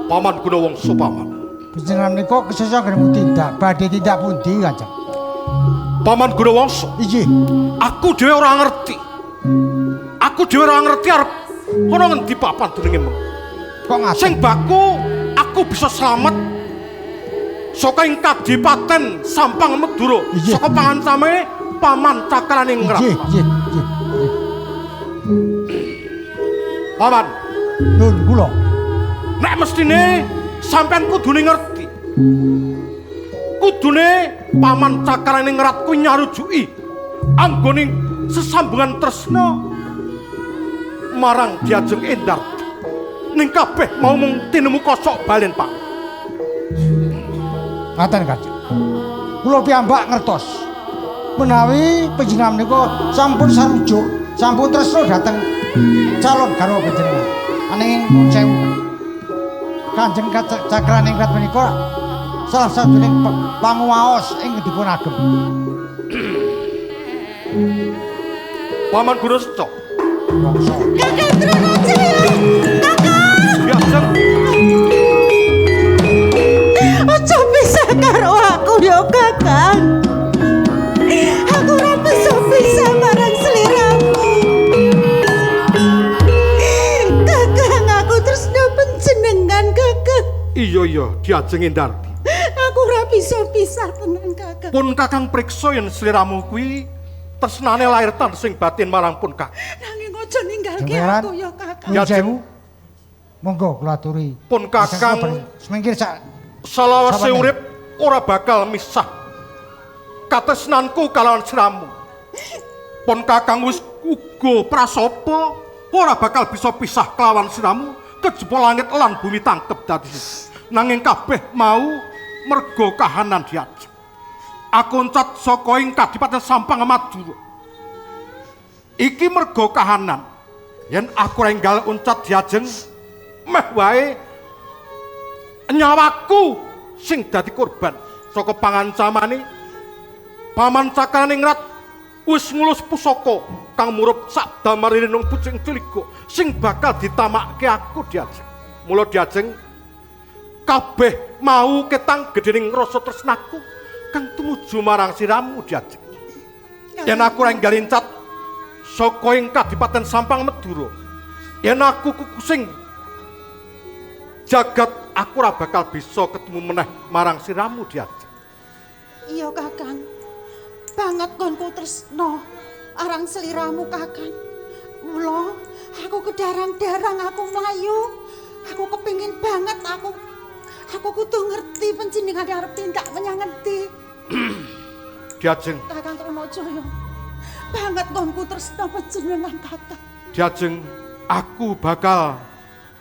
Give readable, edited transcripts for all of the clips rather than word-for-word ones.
Paman Gunawangsa paman. Panjenengan menika kesesa anggenipun tindak, badhe tindak pundi Kanjeng? Paman Gunawangsa. Inggih. Aku dhewe ora ngerti. Aku dhewe ora ngerti arep ana ngendi papan dununge meng. Kok ngaten? Sing baku aku bisa slamet saka ing kadipaten Sampang Madura, saka pangancame Paman Cakraningrat. Nggih, nggih, nggih. Paman, nun kula. Nek mestine sampean kudune ngerti. Kudune Paman Cakraningrat kuwi nyarujuki anggone sesambungan tresna marang Diajeng Endarti. Ning kabeh mau mung tinemu kosok balen, Pak. Ngaten Kanjeng. Kula piyambak ngertos menawi panjenengan menika sampun sarujuk, sampun tresna dhateng calon garwa panjenengan. Ananging nuwun sewu. Kanjeng Cakraningrat menika salah sawijining panguwaos ing dipun agem. Paman Gunawangsa. Kakang Trunajaya. Kakang. Diajeng. Aja pisah karo aku ya, Kakang. Aku ora bisa-bisa marang sliramu. Kakang, aku tresna panjenengan, Kakang. Iya iya, Diajeng Endarti. Aku ora bisa pisah tenan, Kakang. Pun Kakang priksa yen sliramu kuwi tresnane lahir tansing batin marang pun Kakang. Nanging aja ninggalke aku ya, Kakang. Nuwun sewu. Monggo kula aturi. Pun Kakang semingkir sak salawase urip ora bakal misah katresnanku kalawan sliramu. Pun Kakang wis uga prasapa ora bakal bisa pisah kelawan sliramu kejaba langit lan bumi tangkep dadi. Nanging kabeh mau merga kahanan Diajeng. Aku oncat saka ing kadipaten Sampang Madura. Iki merga kahanan. Yen aku ora enggal oncat Diajeng, meh wae nyawaku sing dadi korban saka pangancamane Paman Cakraningrat wis ngulus pusaka kang murup sak damarining pucing ciliga sing bakal ditamakke aku Diajeng. Mula Diajeng kabeh mau ketang gedhening rasa tresnaku kang tumuju marang siramu Diajeng. Yen aku ora enggal incat saka ing kadipaten Sampang Madura, yen aku kukusing jagat aku ora bakal bisa ketemu meneh marang siramu Diajeng. Iya Kakang, banget konku tresna arang sliramu Kakang. Mula aku kedarang-darang aku mlayu. Aku kepingin banget aku kudu ngerti panjenengan arep tindak menyang ngendi. Diajeng. Kakang Trunajaya. Banget konku tresna panjenengan Kakang. Diajeng, aku bakal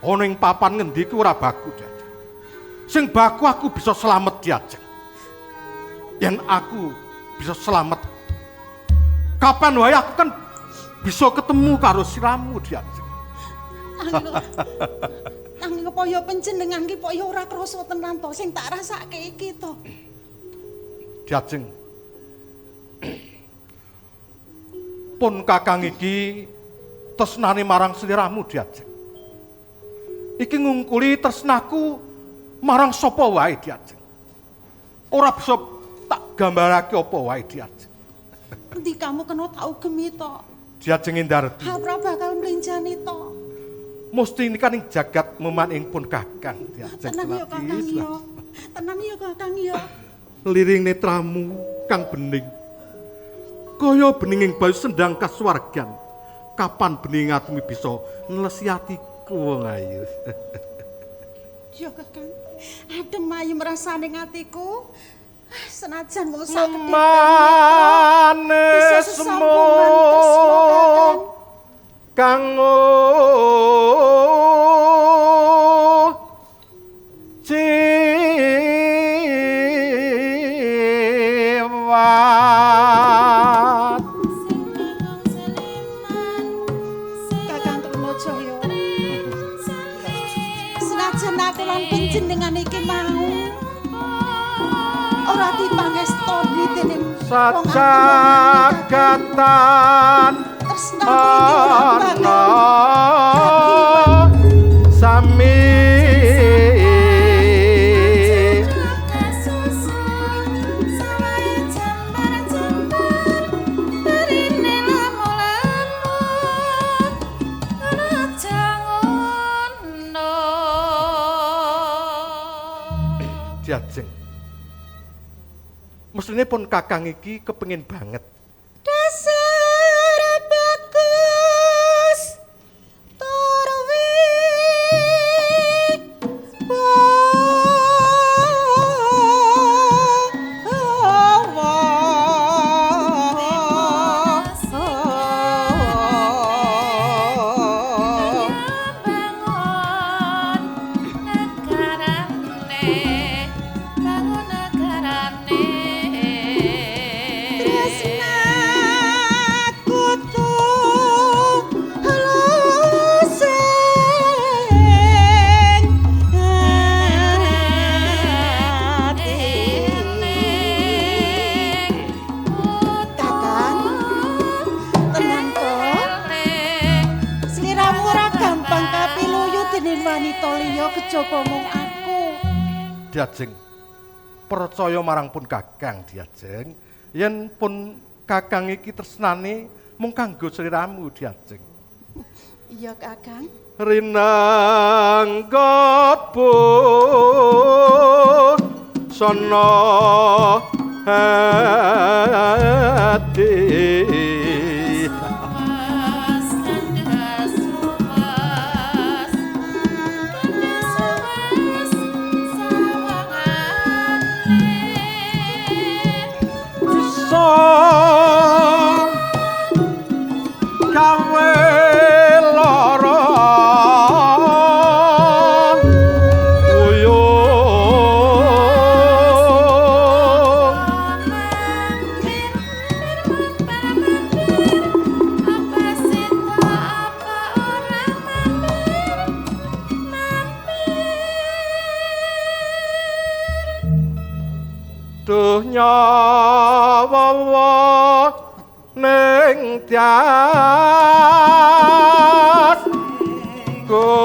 ana ing papan ngendi ku ora baku Diajeng. Sing baku aku bisa slamet Diajeng. Yen aku bisa slamet, kapan wae aku kan bisa ketemu karo siramu Diajeng. Nanging apa ya panjenengan ki kok ya ora krasa tenan to sing tak rasake iki to. Diajeng. Pun Kakang iki tresnane marang sliramu Diajeng. Iki ngungkuli tresnaku marang sapa wae Diajeng. Ora bisa tak gambarake apa wae Diajeng. Endi kamu kena tak ugemi to? Diajeng Indarti. Ora bakal mlinjani to. Musti nikaning jagat memaning pun Kakang Diajeng. Tenan ya Kakang ya. Tenan ya Kakang ya. Liring netramu kang bening. Kaya beninging bayu sendang kasuwargan. Kapan bening atimu bisa nlesi atiku wong ayu. Ya Kakang. Adem ayem rasane atiku. Senajan wong sak manis sesambungan tresno Kakang. Kang jiwat Kakang Trunajaya. Senajan aku lan panjenengan iki mau ora dipangestoni dening wong sajagatan tresnaku iki ora ana bakal sami Diajeng. Mestine pun Kakang iki kepengin banget. Dasar bagus tur wibawa. Tresnaku tulus ing ati. Kakang, tenan to? Sliramu ora gampang kapiluyu dening wanita liya kejaba mung aku. Diajeng. Percaya marang pun Kakang Diajeng, yen pun Kakang iki tresnane mung kanggo sliramu Diajeng. Iya Kakang. Rinangga busana hati. Bisa gawe lara uyung. Duh nyawa ning tias kula.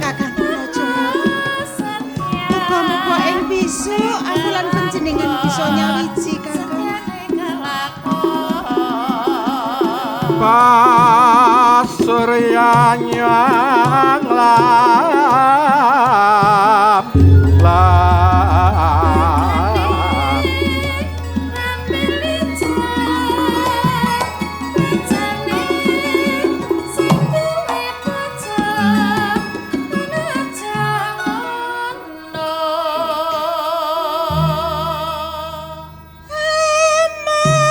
Kakang Trunajaya. Muga-muga ing besok aku lan panjenengan bisa nyawiji Kakang. Pasuryan yang lam lam. Eman, eman.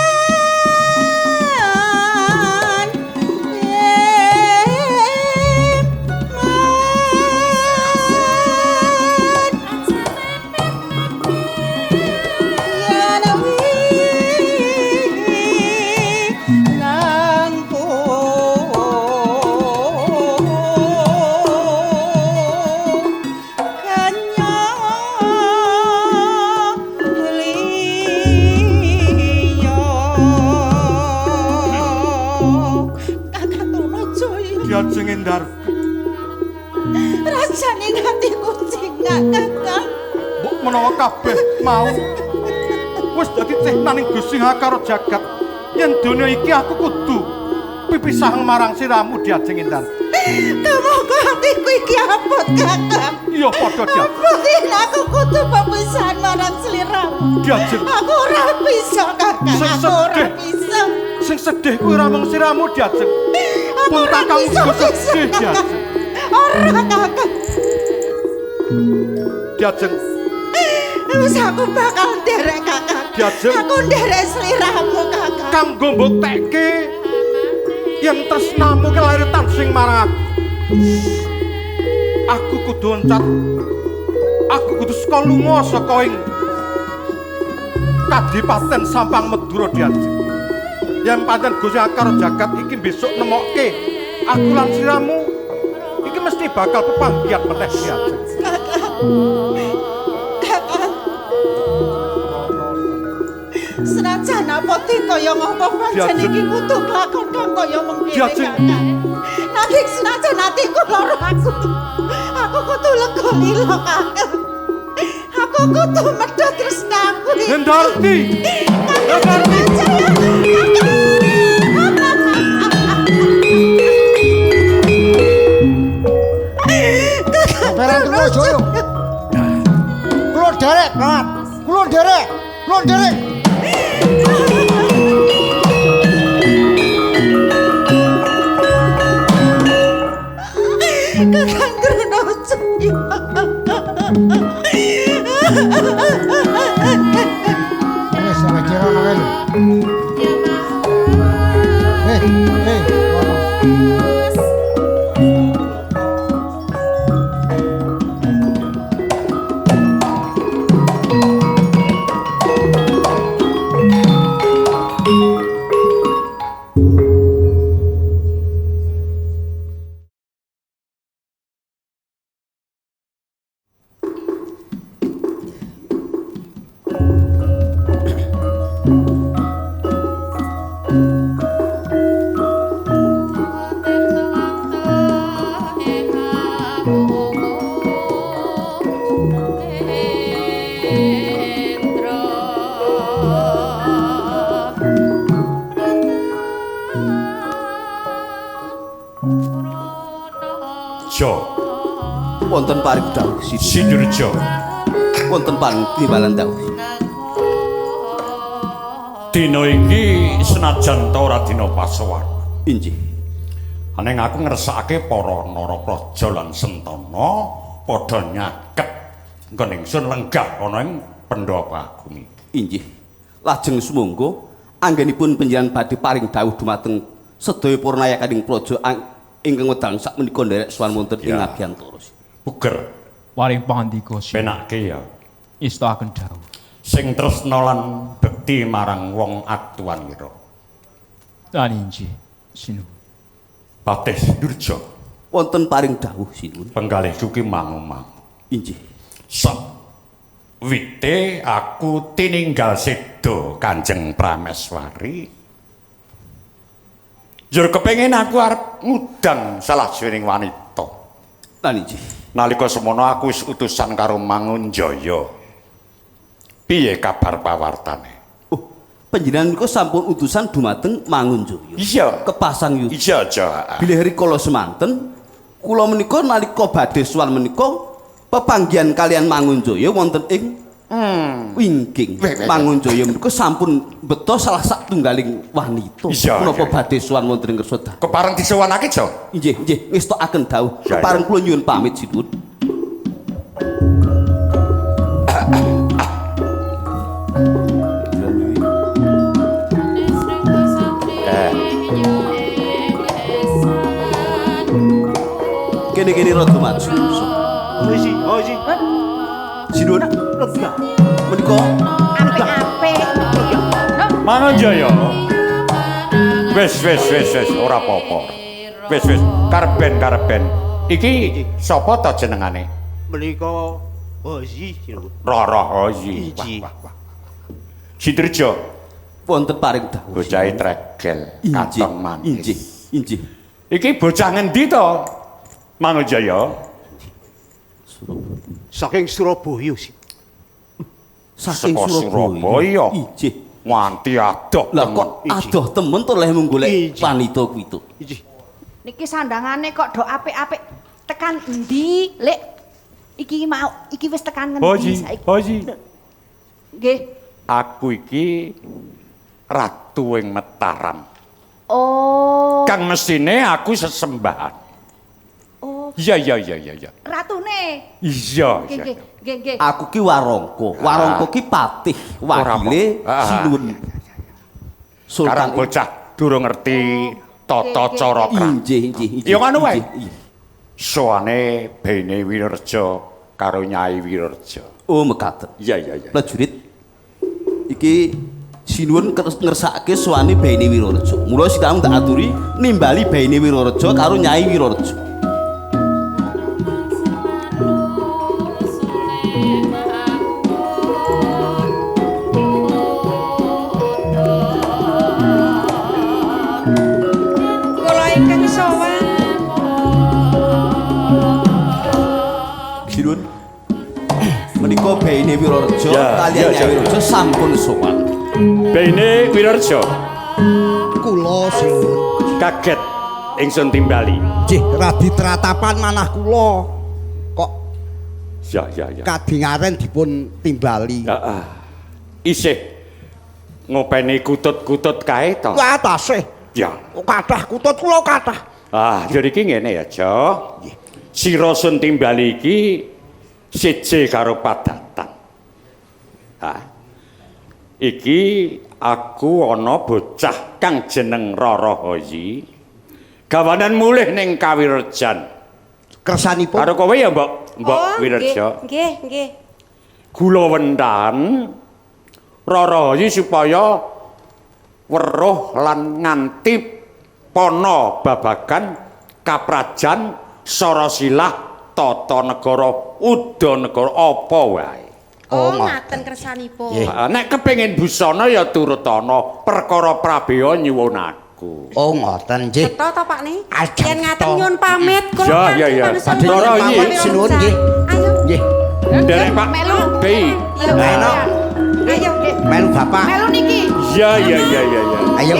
Menawa kabeh mau wis dadi cehnaning Gusti karo jagat, yen donya iki aku kudu pipisahan marang siramu Diajeng Intan. Kamangka atiku iki abot, Kakang. Iya padha Diajeng. Abot yen aku kudu pepisahan marang sliramu. Diajeng. Aku ora bisa, Kakang. Aku ora bisa. Sing sedih kuwi ora mung siramu Diajeng. Aku Pun ora kakang bisa uga sedih Kakang. Diajeng. Ora, Kakang. Diajeng. Wis aku bakal nderek, Kakang. Diajeng. Aku nderek sliramu, Kakang. Kanggo mbuktekke yen tresnamu ki lair tansing marang aku. Aku kudu oncat. Aku kudu saka lunga saka ing Kadipaten Sampang Madura Diajeng. Yen pancen Gusti karo jagat iki besok nemokke aku lan sliramu iki mesti bakal pepanggihan meneh Diajeng. Kakang. Kakang. Senajan apa kaya ngapa pancen iki kudu kelakon kang kaya mengkene, Kakang. Nanging senajan atiku lara aku kudu lega lila, Kakang. Aku kudu medhot tresnaku iki. Hendarti. Hendarti. Sampeyan terus yo. Kula derek, Paman. Kula derek. Kula derek. Kakang Trunojoyo. Wis ora kira ono kae lho. Eh, ono. Jo, Wonten paring dawuh Sindurja. Wonten paring timbalan dawuh. Dina iki senajan ta ora dina pasowan. Inggih. Aneng aku ngersakake para narapraja lan sentana padha nyaket nggon ingsun lenggah ana ing pendhapa agung iki. Inggih. Lajeng sumangga anggenipun panjenengan badhe paring dawuh dumateng sedaya para nayakaning praja ingkang wedang sakmenika nderek sowan wonten ing abiyantara. Puger Paring pangandika sinuwun. penake ya. Ngestakaken dawuh. Sing tresna lan bekti marang wong atuan ira. Lan inggih sinuwun. Patih Sindurja Wonten paring dawuh sinuwun. penggalihku ki mangu-mangu. Inggih. Sak wite aku tininggal sedo Kanjeng Prameswari. Njur kepengin aku arep ngudang salah sawijining wanita. Lan inggih. Nalika semono aku wis utusan karo Mangunjaya. Piye kabar pawartane? Oh, panjenengan menika sampun utusan dumateng Mangunjaya. Iya. Kepasang yuda. Iya, Ja. Bilih rikala semanten kula menika nalika badhe sowan menika pepanggihan kalian Mangunjaya wonten ing wingking. Mangunjaya menika sampun beto salah satunggaling wanita. Menapa badhe sowan wonten ing ngersa dalu. Kepareng disowanake, Ja? Inggih, inggih, ngestokaken dawuh. Kepareng kula nyuwun pamit sinuwun. Kene-kene rada maju. Isi, oh isi. Sinuwun. Menika Apik-apik. Mangunjaya. Wis wis wis wis ora apa-apa. Wis wis karben. Iki sapa ta jenengane? Menika Hozi sinuwun. Rara Hozi. Inggih. Wah, wah, wah. Sindirja wonten paring dawuh. bocahe tregel, kantong manis. Inggih, inggih. Iki bocah ngendi to? Mangunjaya. Saking Surabaya sih. Saking Saka Surabaya. Surabaya. Inggih. Nganti adoh Lah kok adoh temen to leh mung golek wanita kuwi to. Inggih. Niki sandangane kok do apik-apik tekan endi, Lek? Iki mau iki wis tekan ngendi saiki? Hoji. Nggih. Aku iki ratu ing Mataram. Oh. Kang mesine aku sesembahan. Oh. Iya iya iya iya iya. Ratune. Iya Nggih iya. nggih nggih nggih. Aku ki Warangka. Warangka ki patih wakile Sinuwun. Sultan Karang bocah durung ngerti tata cara kraton. Inggih inggih inggih. Ya ngono wae. Inggih. Soane Bene Wireja karo Nyai Wireja. Oh mekaten. Iya iya iya. Prajurit iki Sinuwun ngersakake sowane Bene Wireja. Mula sitamu tak aturi nimbali Bene Wireja karo Nyai Wireja. Kula ingkang sowan. Sinuwun menika Bene Wireja kaliyan Nyai Wireja sampun sowan. Bene Wireja Kula sinuwun. Kaget ingsun timbali. Nggih, radi tratapan manah kula. Kok Ya ya ya. kadingaren dipun timbali. Heeh. Isih ngopeni kutut-kutut kae to. Wah, tasih. Ya. Kathah kutut kula kathah. Ah, jadi iki ngene ya, Jo. Sira sun timbali iki siji karo padatan. Ha. Iki aku ana bocah kang jeneng Rara Hoyi. Gawanan mulih ning Kawirejan. Kersanipun karo kowe ya, Mbok, Mbok Wireja. Nggih, nggih. Gula wenthan Rara Hoyi supaya weruh lan nganti pana babagan kaprajan sarasilah tata negara uda negara apa wae. Oh, ngaten kersanipun. Nek kepengin busana ya turutana perkara prabeya nyuwun aku. Oh, ngoten nggih. Cetha to Pak ne? Yen ngaten nyuwun pamit kula. Ya ya ya. Badhe nyuwun pamit sinuwun nggih. Ayo. Nggih. Nderek Pak. Melu. Bei. Ayo. Melu Bapak. Melu niki. Ya ya ya ya ya. Ayo.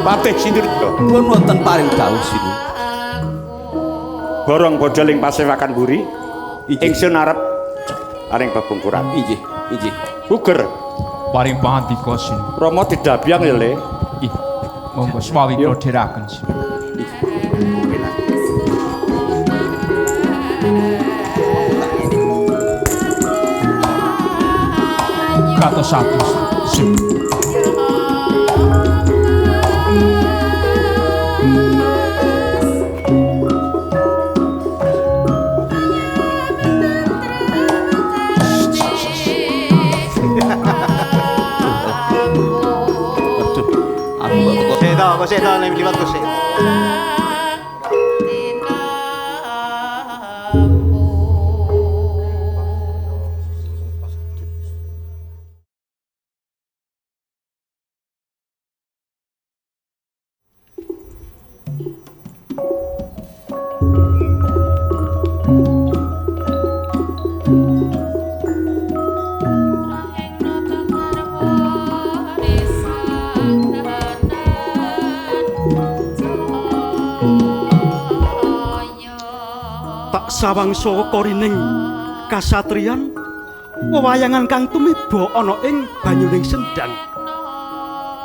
Patih Sindurejo. Pun wonten paring dawuh sinuwun. Borong bodho ing pasewakan buri. Ingsun arep aring bebungkuran. Inggih, inggih. Buger. Paring pangandika sinuwun. Rama didabyang ya, Le. Ih, monggo swawi kula dherekaken sinuwun. Kados atus sinuwun. Kok sik to nek liwat kok sik. Sawang sawa korining kasatriyan wewayangan kang tumiba ana ing banyuning sendang.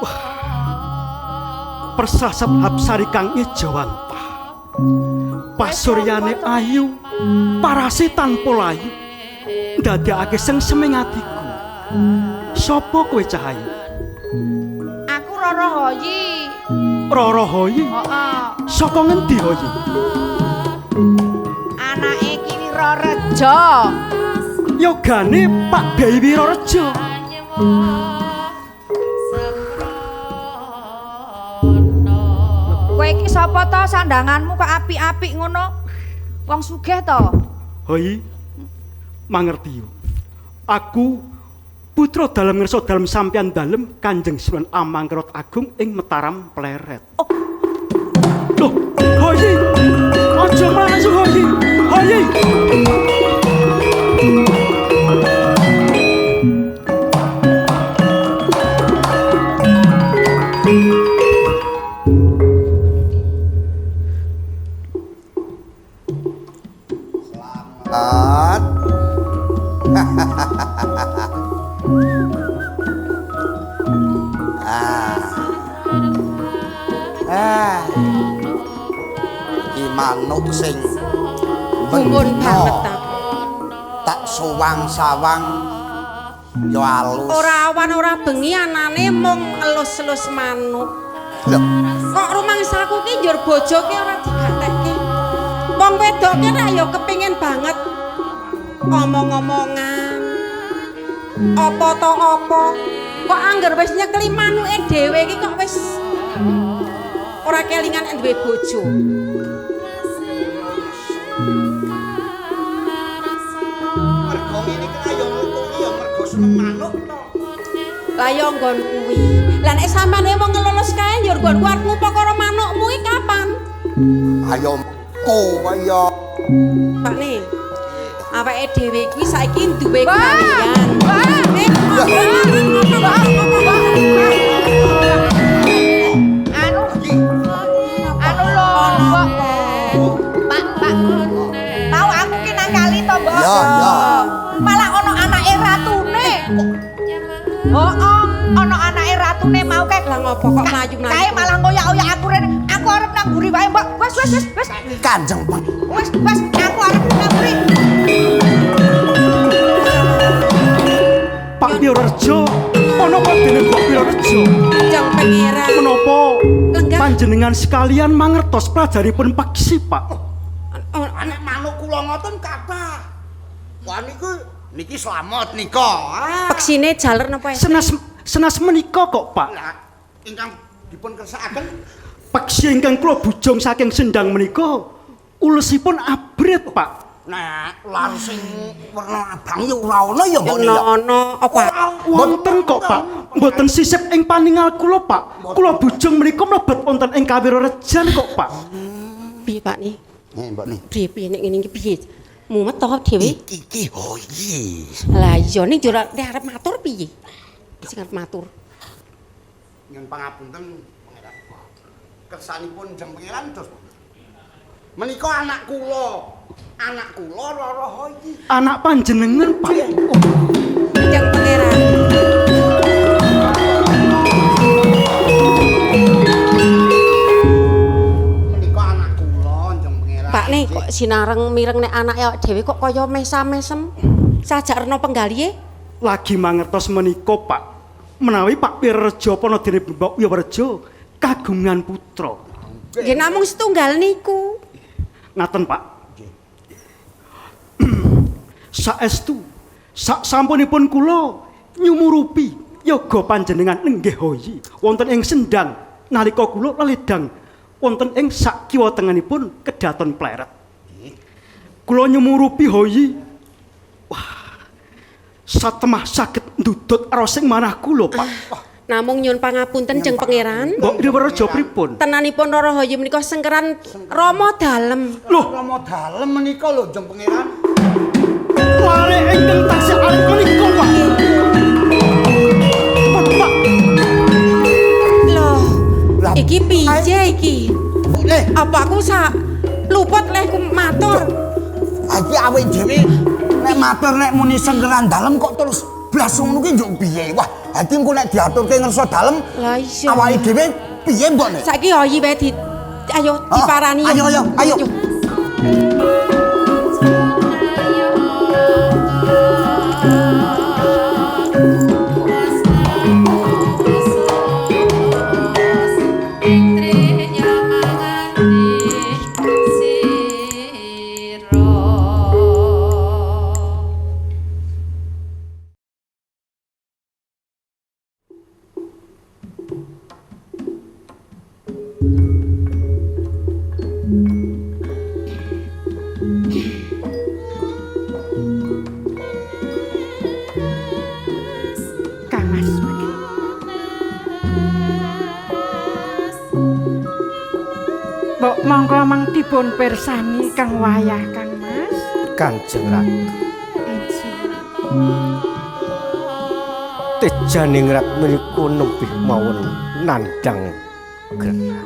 Wah, persasat hapsari kang ngejawantah. Pasuryane ayu, parase tanpa layu, ndadekake sengseming atiku. Sapa kowe Cahayu? Aku Rara Hoyi. Rara Hoyi? Heeh. Saka ngendi Hoyi? Anake Ki Wirorejo. Yogane Pak Dewi Wirorejo. Kowe iki sapa to sandanganmu kok apik-apik ngono? Wong sugih to? Hoi, mangerti yo. Aku putra dalem ngersa dalem sampeyan dalem Kanjeng Sunan Amangkurat Agung ing Mataram Pleret. Oh. Loh, Hoi. Aja mlayu Hoi. Hoi. Ah. Ah. Iki manuk sing gumun banget ta. Tak sowang-sawang ya alus. Ora awan ora bengi anane mung ngelus-elus manuk. Lho, kok rumangsaku ki njur bojo ki ora digatekke. Wong wedok ki rak ya kepengin banget omong-omongan. Apa to apa? Kok angger wis nyekeli manuke dhewe iki kok wis ora kelingan nek duwe bojo. Mergo ngene iki ya kuwi ya mergo seneng manuk to. Lah ya nggon kuwi. Lah nek sampeyan wong ngelulus kae njur nggonku arep ngupakara manukmu iki kapan? Ayo kowe ya. Pakne. Awake dhewe kuwi saiki duwe gawean. Anu anu lho, Mbok. Pak, Pak. Tau aku ki nang kali to, Mbok. Ya, ya. Malah ono anake ratune. Heeh, ono anake ratune mau kae. Lah ngopo kok mlayu-mlayu? Kae malah ngoyak-oyak aku rene. Aku arep nang mburi wae, Mbok. Wes, wes, wes, wes. Kanjeng Pak. Wes, wes, aku arep nang mburi. Pak Wirorejo, ana padene Mbok Wirorejo. Kanjeng Pangeran. Menapa panjenengan sekalian mangertos pelajaripun peksi, Pak? Nek manuk kula ngoten kathah. Wah niku niki slamet nika. Peksine jaler napa ya? Senas senas menika kok, Pak. Lah ingkang dipun kersakaken peksi ingkang kula bujung saking sendang menika ulesipun abrit, Pak. Nah, lar sing werna abang ya ora ana ya mbok ya. Ana apa? Wonten kok, Pak. Mboten sisip ing paningal kula, Pak. Kula bujung menika mlebet wonten ing Kawirorejan kok, Pak. Piye, Pak nih? Nih, mbok nih. Piye piye nek ngene iki piye? Mumet to dhewe? Iki oh iki. Lah iya ning yo nek arep matur piye? Sing arep matur. Nyuwun pangapunten, Pangeran. Kersanipun Jeng Pangeran dos. Menika anak kula. Anak kula Rara Hoyi. Anak panjenengan, Pak. Jeng Pangeran. Menika anak kula, Jeng Pangeran. Pak nih kok sinareng mireng nek anake awake dhewe kok kaya mesam-mesem. Sajak rena penggalihe. Lagi mangertos menika, Pak. Menawi Pak Wirorejo pana dene Mbok Wirorejo kagungan putra. Nggih namung setunggal niku. Ngaten, Pak. Saestu sak sampunipun kula nyumurupi yoga panjenengan nenggih Hoyi wonten ing sendang nalika kula leledang wonten ing sak kiwa tengenipun kedaton Pleret. Kula nyumurupi Hoyi, wah, satemah saged ndudut rosing manah kula, Pak. Namung nyuwun pangapunten Jeng Pangeran. Mbok Wirorejo pripun? Tenanipun Rara Hoyi menika sengkeran Rama dalem. Loh, Rama dalem menika lho Jeng Pangeran. Lare ingkang taksih alit menika, Pak. Pun, Pak. Loh, iki piye iki? Apa aku sak luput leh ku matur? Iki awake dhewe nek matur nek muni sengkeran dalem kok terus blas ngono ki njuk piye? Wah, iki engko nek diaturke ngersa dalem, lah iya. Awake dhewe piye mbok nek? Saiki Hoyi wae di ayo diparani. Ayo ayo ayo. Mbok monggo mang dipun pirsani kang wayah Kang Mas. Kanjeng Ratu. Tejaningrat menika nembih mawon nandhang gerah.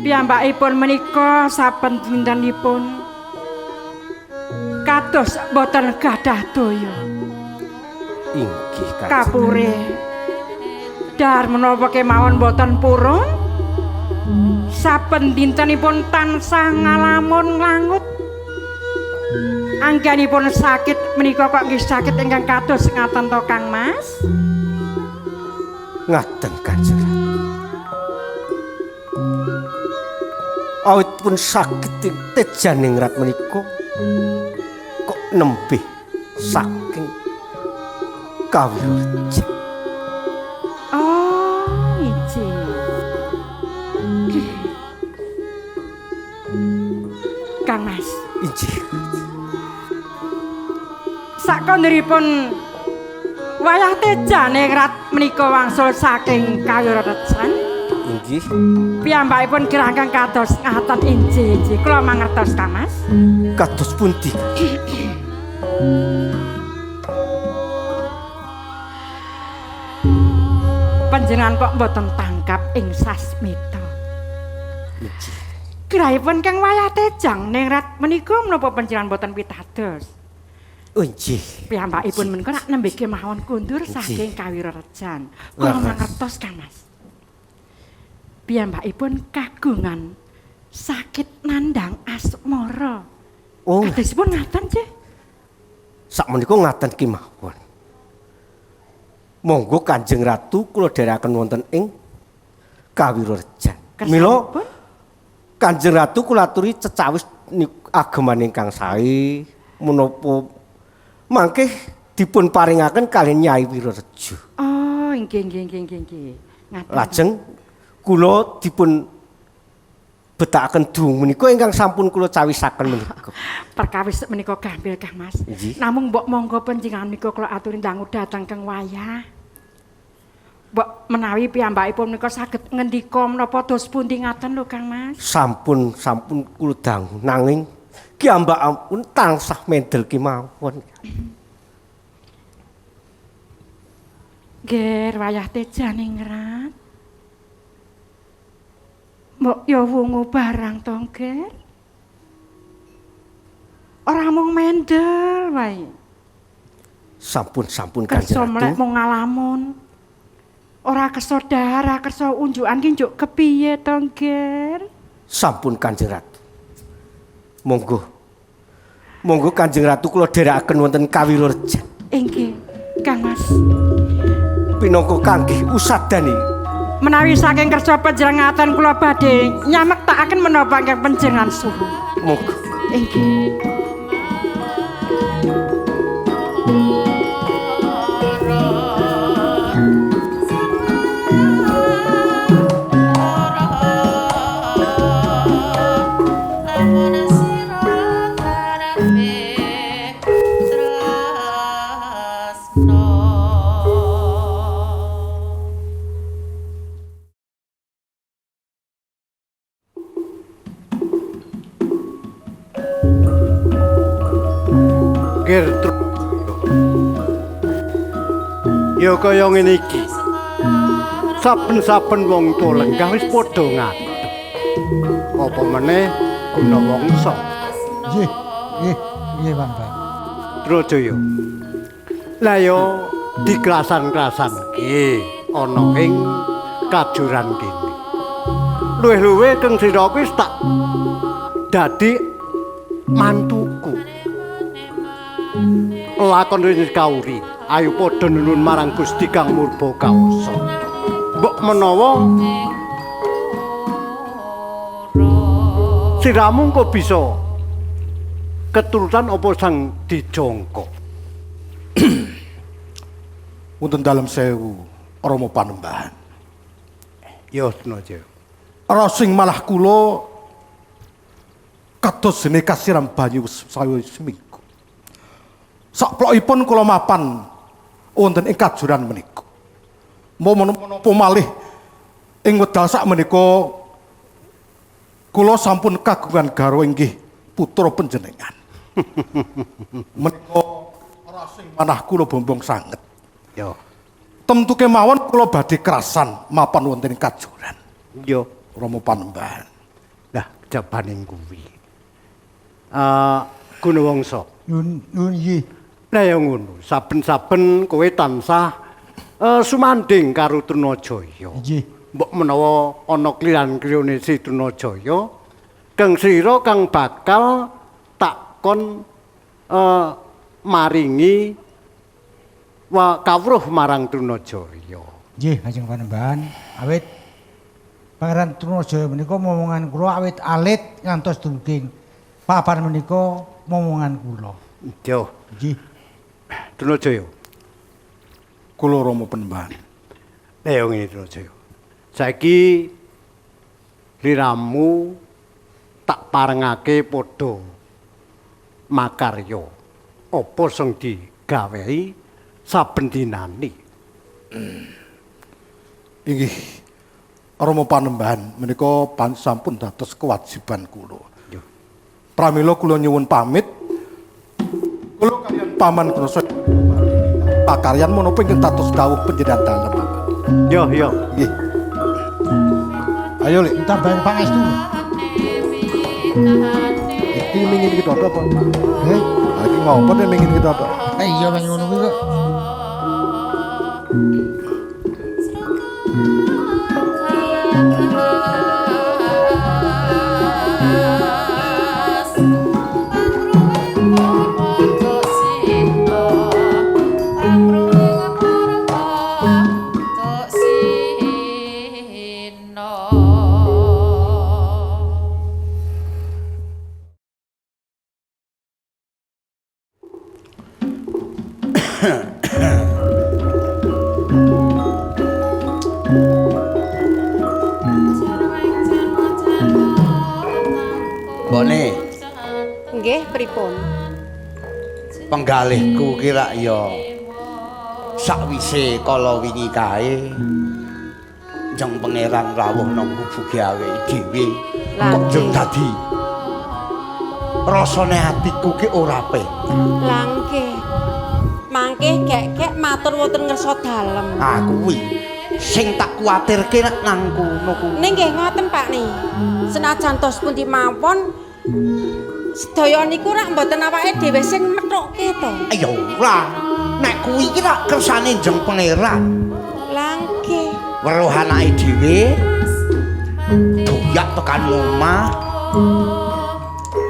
Piyambakipun menika saben dintenipun kados Kados boten gadah daya. Inggih Kanjeng. Kapure dar menapa kemawon boten purun. Saben dintenipun tansah ngalamun nglangut. Anggenipun sakit menika kok nggih sakit ingkang kados ngaten to Kang Mas? Ngaten Kanjeng Ratu. Awit pun sakit tejaningrat menika kok nembih saking Kawirejan. Oh, inggih. Kang Mas. Inggih. Sakondiripun wayah tejaningrat menika wangsul saking Kawirejan. Inggih. Piyambakipun gerangkang kados ngaten injih-injih. Kula mangertos Kang Mas. Kados pundi? Panjenengan kok mboten tangkap ing sasmita. Inggih. Gerahipun kang wayah tejang ningrat menika menapa panjenengan mboten pitados? Inggih. Piyambakipun menika nak nembe kemawon kundur saking Kawirejan. Kula mangertos Kang Mas. Piyambakipun kagungan sakit nandang asmara. Oh. Kadosipun ngaten, Cih. Sakmenika ngaten kemawon. Monggo Kanjeng Ratu kula dherekaken wonten ing Kawirejan. Mila Kanjeng Ratu kula aturi cecawis ageman ingkang sae menapa mangke dipun paringaken kalih Nyai Wirorejo. Oh, inggih inggih inggih inggih. Ngaten. Lajeng kula dipun betakaken dung menika ingkang sampun kula cawisaken menika. Perkawis menika gampil Kang Mas. Inggih. Namung mbok monggo panjenengan menika kula aturi dangu dhateng keng wayah. Mbok menawi piyambakipun menika saged ngendika menapa dos pundi ngaten lho Kang Mas. Sampun sampun kula dangu nanging ki ambak ampun tansah mendel kemawon. Ger wayah tejaningrat. Mbok ya wungu barang to, Ger. Ora mung mendel wae. Sampun sampun Kanjeng Kersa Ratu. mlek mung ngalamun. Ora kersa dahar, ora kersa unjukan ki njuk kepiye to, Ger? Sampun Kanjeng Ratu. Monggo. Monggo Kanjeng Ratu kula dherekaken wonten Kawirejan. Inggih, Kang Mas. Pinangka kangge usadani. Menawi saking kersa panjenengan kula badhe nyamektakaken menapa ingkang panjenengan suwun. Monggo. Inggih. Ya kaya ngene iki. Saben-saben wong tuwa lenggah wis padha ngadeg. Apa meneh Gunawangsa? Nggih, nggih, nggih Bang. Trojaya. Lah ya dikrasan-krasanke ana ing kajuran kene. Luwih-luwih keng sira wis tak dadi mantuku. Lakon wis kauri. Ayo padha nunun marang Gusti Kang Murba Kawasa. Mbok menawa siramu kok bisa keturutan apa sang dijangka. Wonten dalem sewu Rama Panembahan. Ya Senaja. Rasing malah kula kados dene kasiram banyu saya seminggu. Saplokipun kula mapan wonten ing kajuran menika. Menapa malih ing wedal sak menika kula sampun kagungan garwa inggih putra panjenengan. Menika rasing manah kula bombong sanget. Yo. Tentu kemawon kula badhe krasan mapan wonten ing kajuran. Yo, Rama Panembahan. Lah, jabaning kuwi. Gunawangsa. Nyun nyun nggih. Lah ya ngono, saben-saben kowe tansah sumandhing karo Trunajaya. Nggih. Mbok menawa ana kliran-klirune Sri Trunajaya, kang sira kang bakal takon maringi kawruh marang Trunajaya. Nggih, Kanjeng Panembahan, awit Pangeran Trunajaya menika momongan kula awit alit ngantos dumugi papan menika momongan kula. Yo. Nggih. Trunajaya. Kula Rama Panembahan. Lah ya ngene Trunajaya. Saiki liramu tak parengake padha makarya. Apa sing digawehi saben dinane. Inggih. Rama Panembahan menika sampun dados kewajiban kula. Pramila kula nyuwun pamit. Kula kaliyan Paman Gunasa pakaryan menapa ingkang dados dawuh panjenengan dalem, Paman. Yo yo. Nggih. Ayo, Lek, tambahin pangestu. Iki mingin iki dodok apa? Heh, iki ngopo nek mingin iki dodok? Iya wong ngono kuwi kok. Mbokne, Nggih, pripun? Penggalihku ki rak ya sakwise kala wingi kae Jeng Pangeran rawuh nang kubuge awake dhewe kok jeng dadi rasane atiku ki ora penak. Lah nggih. Mangke gek-gek matur wonten ngersa dalem. Ah kuwi sing tak kuwatirke nek nang kono kuwi. Ning nggih ngoten Pak ni. Senajan tos pundi mawon sedaya niku rak mboten awake dhewe sing methukke to. Ya ora. Nek kuwi iki rak kersane Jeng Pangeran. Lah nggih. Weruh anake dhewe doyak tekan omah.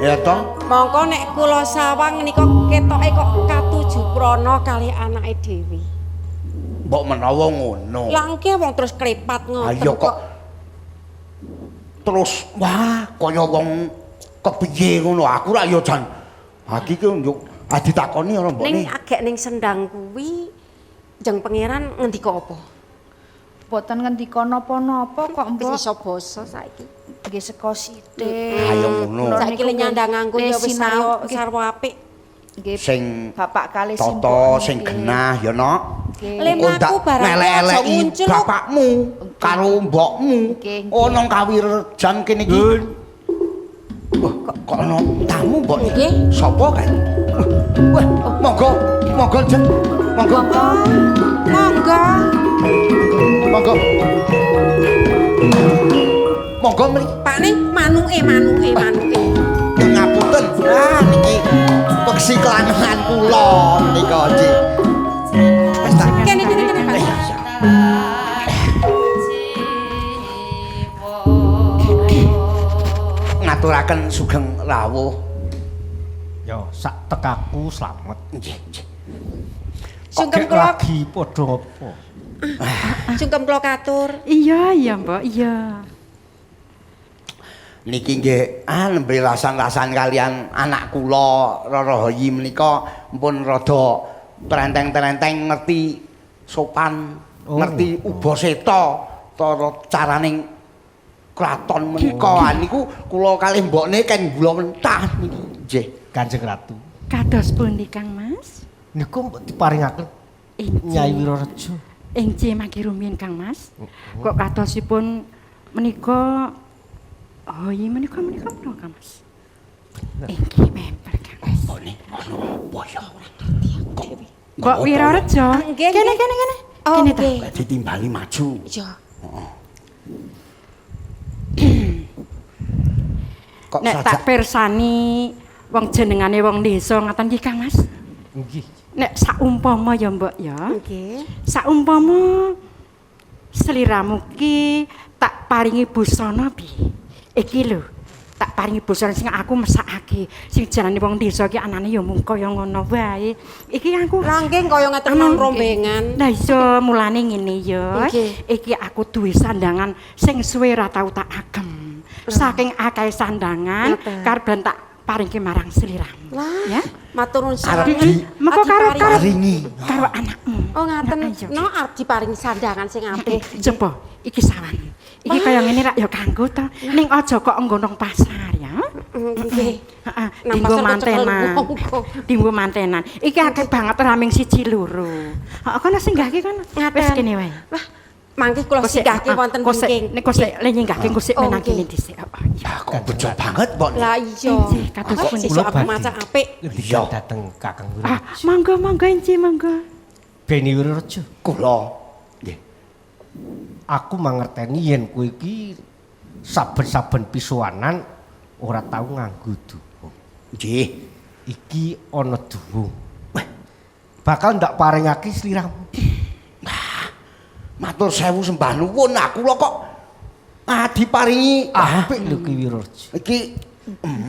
Ya toh? Mongko nek kula sawang nika ketoke kok katuju prana kalih anake dhewe. Mbok menawa ngono. Lah nggih wong terus klepat ngoten. Ayo kok terus wah kaya wong kepiye ngono. Aku rak ya jan iki ki njuk ditakoni ora mbokne. Ning agek ning sendang kuwi Jeng Pangeran ngendika apa? Mboten ngendika napa-napa kok mbok. Wis iso basa saiki. Nggih saka sithik. Ayo ngono. Saiki le nyandang nganggo ya wis sarwa apik. Nggih. Sing bapak kalih tata sing genah ya, Nok. Le mlaku barang aja muncul bapakmu karo mbokmu. Oh nang Kawirejan kene iki. Wah, kok ana tamu mbok iki? Sapa kae? Wah, monggo, monggo Jeng. Monggo. Monggo. Monggo. Monggo mriki. Pak ning manuke manuke manuke. Ngapunten. Ah niki peksi kelangan kula menika, Cik. Wis tak kene kene kene Pak. Ngaturaken sugeng rawuh. Ya, sak tekaku slamet. Nggih, nggih. Sungkem kula lagi padha apa? Sungkem kula katur. Iya, iya, Mbok, iya. Niki nggih nembe rasan-rasan kalian anak kula Rara Hoyi menika mpun rada trenteng-trenteng ngerti sopan, ngerti ubaseta tata caraning kraton menika. Niku kula kalih mbokne ken gula mentah niki. Nggih, Kanjeng Ratu. Kados pundi Kang Mas? Niku mbok diparingaken Nyai Wirorejo. Inggih mangke rumiyin Kang Mas. Kok kadosipun menika Hoyi menika menika menapa Kang Mas? Inggih memper Kang Mas. Mbokne ana apa ya? Mbok Wirorejo. Nggih. Kene kene kene. Kene ta. Ditimbali maju. Iya. Heeh. Kok Nek tak pirsani Wong jenengane wong desa ngaten iki Kang Mas. Nggih. Nek saumpama ya Mbok ya. Nggih. Saumpama sliramu ki tak paringi busana piye? Iki lho, tak paringi busana sing aku mesakake. Sing jarane wong desa ki anane ya mung kaya ngono wae. Iki aku Lah nggih kaya ngaten Anu, rombengan. Lah iya mulane ngene ya. Nggih. Iki aku duwe sandangan sing suwe ra tau tak agem. Saking akeh sandangan Ngoten. karben tak paringke marang sliramu. Lah, Ya. matur nuwun Arep sanget. di Mengko karo karo paringi. karo anakmu. Oh ngaten. Nah, ayo. No arep diparingi sandangan sing apik. Coba iki sawang. Iki kaya ngene rak ya kanggo to. Ning aja kok nggo nang pasar ya. Nggih. Heeh, Nang dinggo pasar kok cekel mantenan. wong kok. Dinggo mantenan. Iki akeh banget raming siji loro. Heeh, kono singgahke kono. Ngaten. Wis kene wae. Wah, mangke kula singgahke wonten kosek wingking. nek kosek le nyinggahke kosek Oh, menang nggih. kene dhisik. Heeh, iya. Ah, kok bejo banget, Mbok. Lah iya. Injih, kados Wah, pundi. sesuk aku maca apik. Iya. Dateng Kakang Ah, Wirorejo. monggo monggo Inji monggo. Beni Wirorejo. Kula. Nggih. Aku mangerteni yen kowe iki saben-saben pisuwanan ora tau nganggo duwung. Nggih. Iki ana duwung. Wah, bakal ndak paringake sliramu. Matur sewu sembah nuwun aku kula kok diparingi Apik lho ki Wirorejo. Iki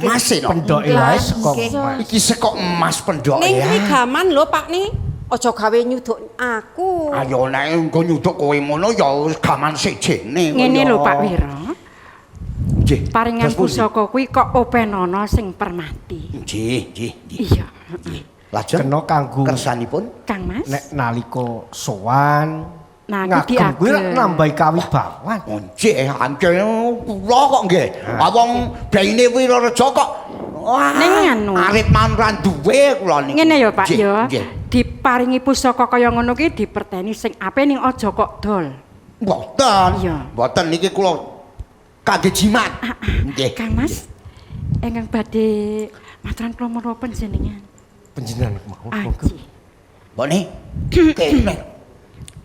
emas e no. Pendoke wae saka emas. Iki saka emas pendoke Ning ya. kuwi gaman lho Pak ni. Aja gawe nyuduk aku. Ayo nek engko nyuduk kowe ngono ya wis gaman sejene. Ngene lho Pak Wiro. Nggih. Paringan Terus pundi? pusaka kuwi kok openono sing permati. Nggih, nggih, nggih. Iya. Lajeng Kena kanggo kersanipun Kang Mas. nek nalika sowan Nah, iki ngagem kuwi rak diagem. nambahi kawibawan. Nggih, anjene kula kok nggih. Ah wong baine Wirorejo kok wah Ning anu. arit man ra duwe kula niku. Ngene ya Pak Nggih, ya. Nggih. Diparingi pusaka kaya ngono ki diperteni sing apik ning aja kok dol. Mboten. Iya. Mboten niki kula kangge jimat. Nggih. Kang Mas, ingkang badhe maturan kula menapa panjenengan? Panjenengan mawon monggo. Aji. Mbokne. Kene.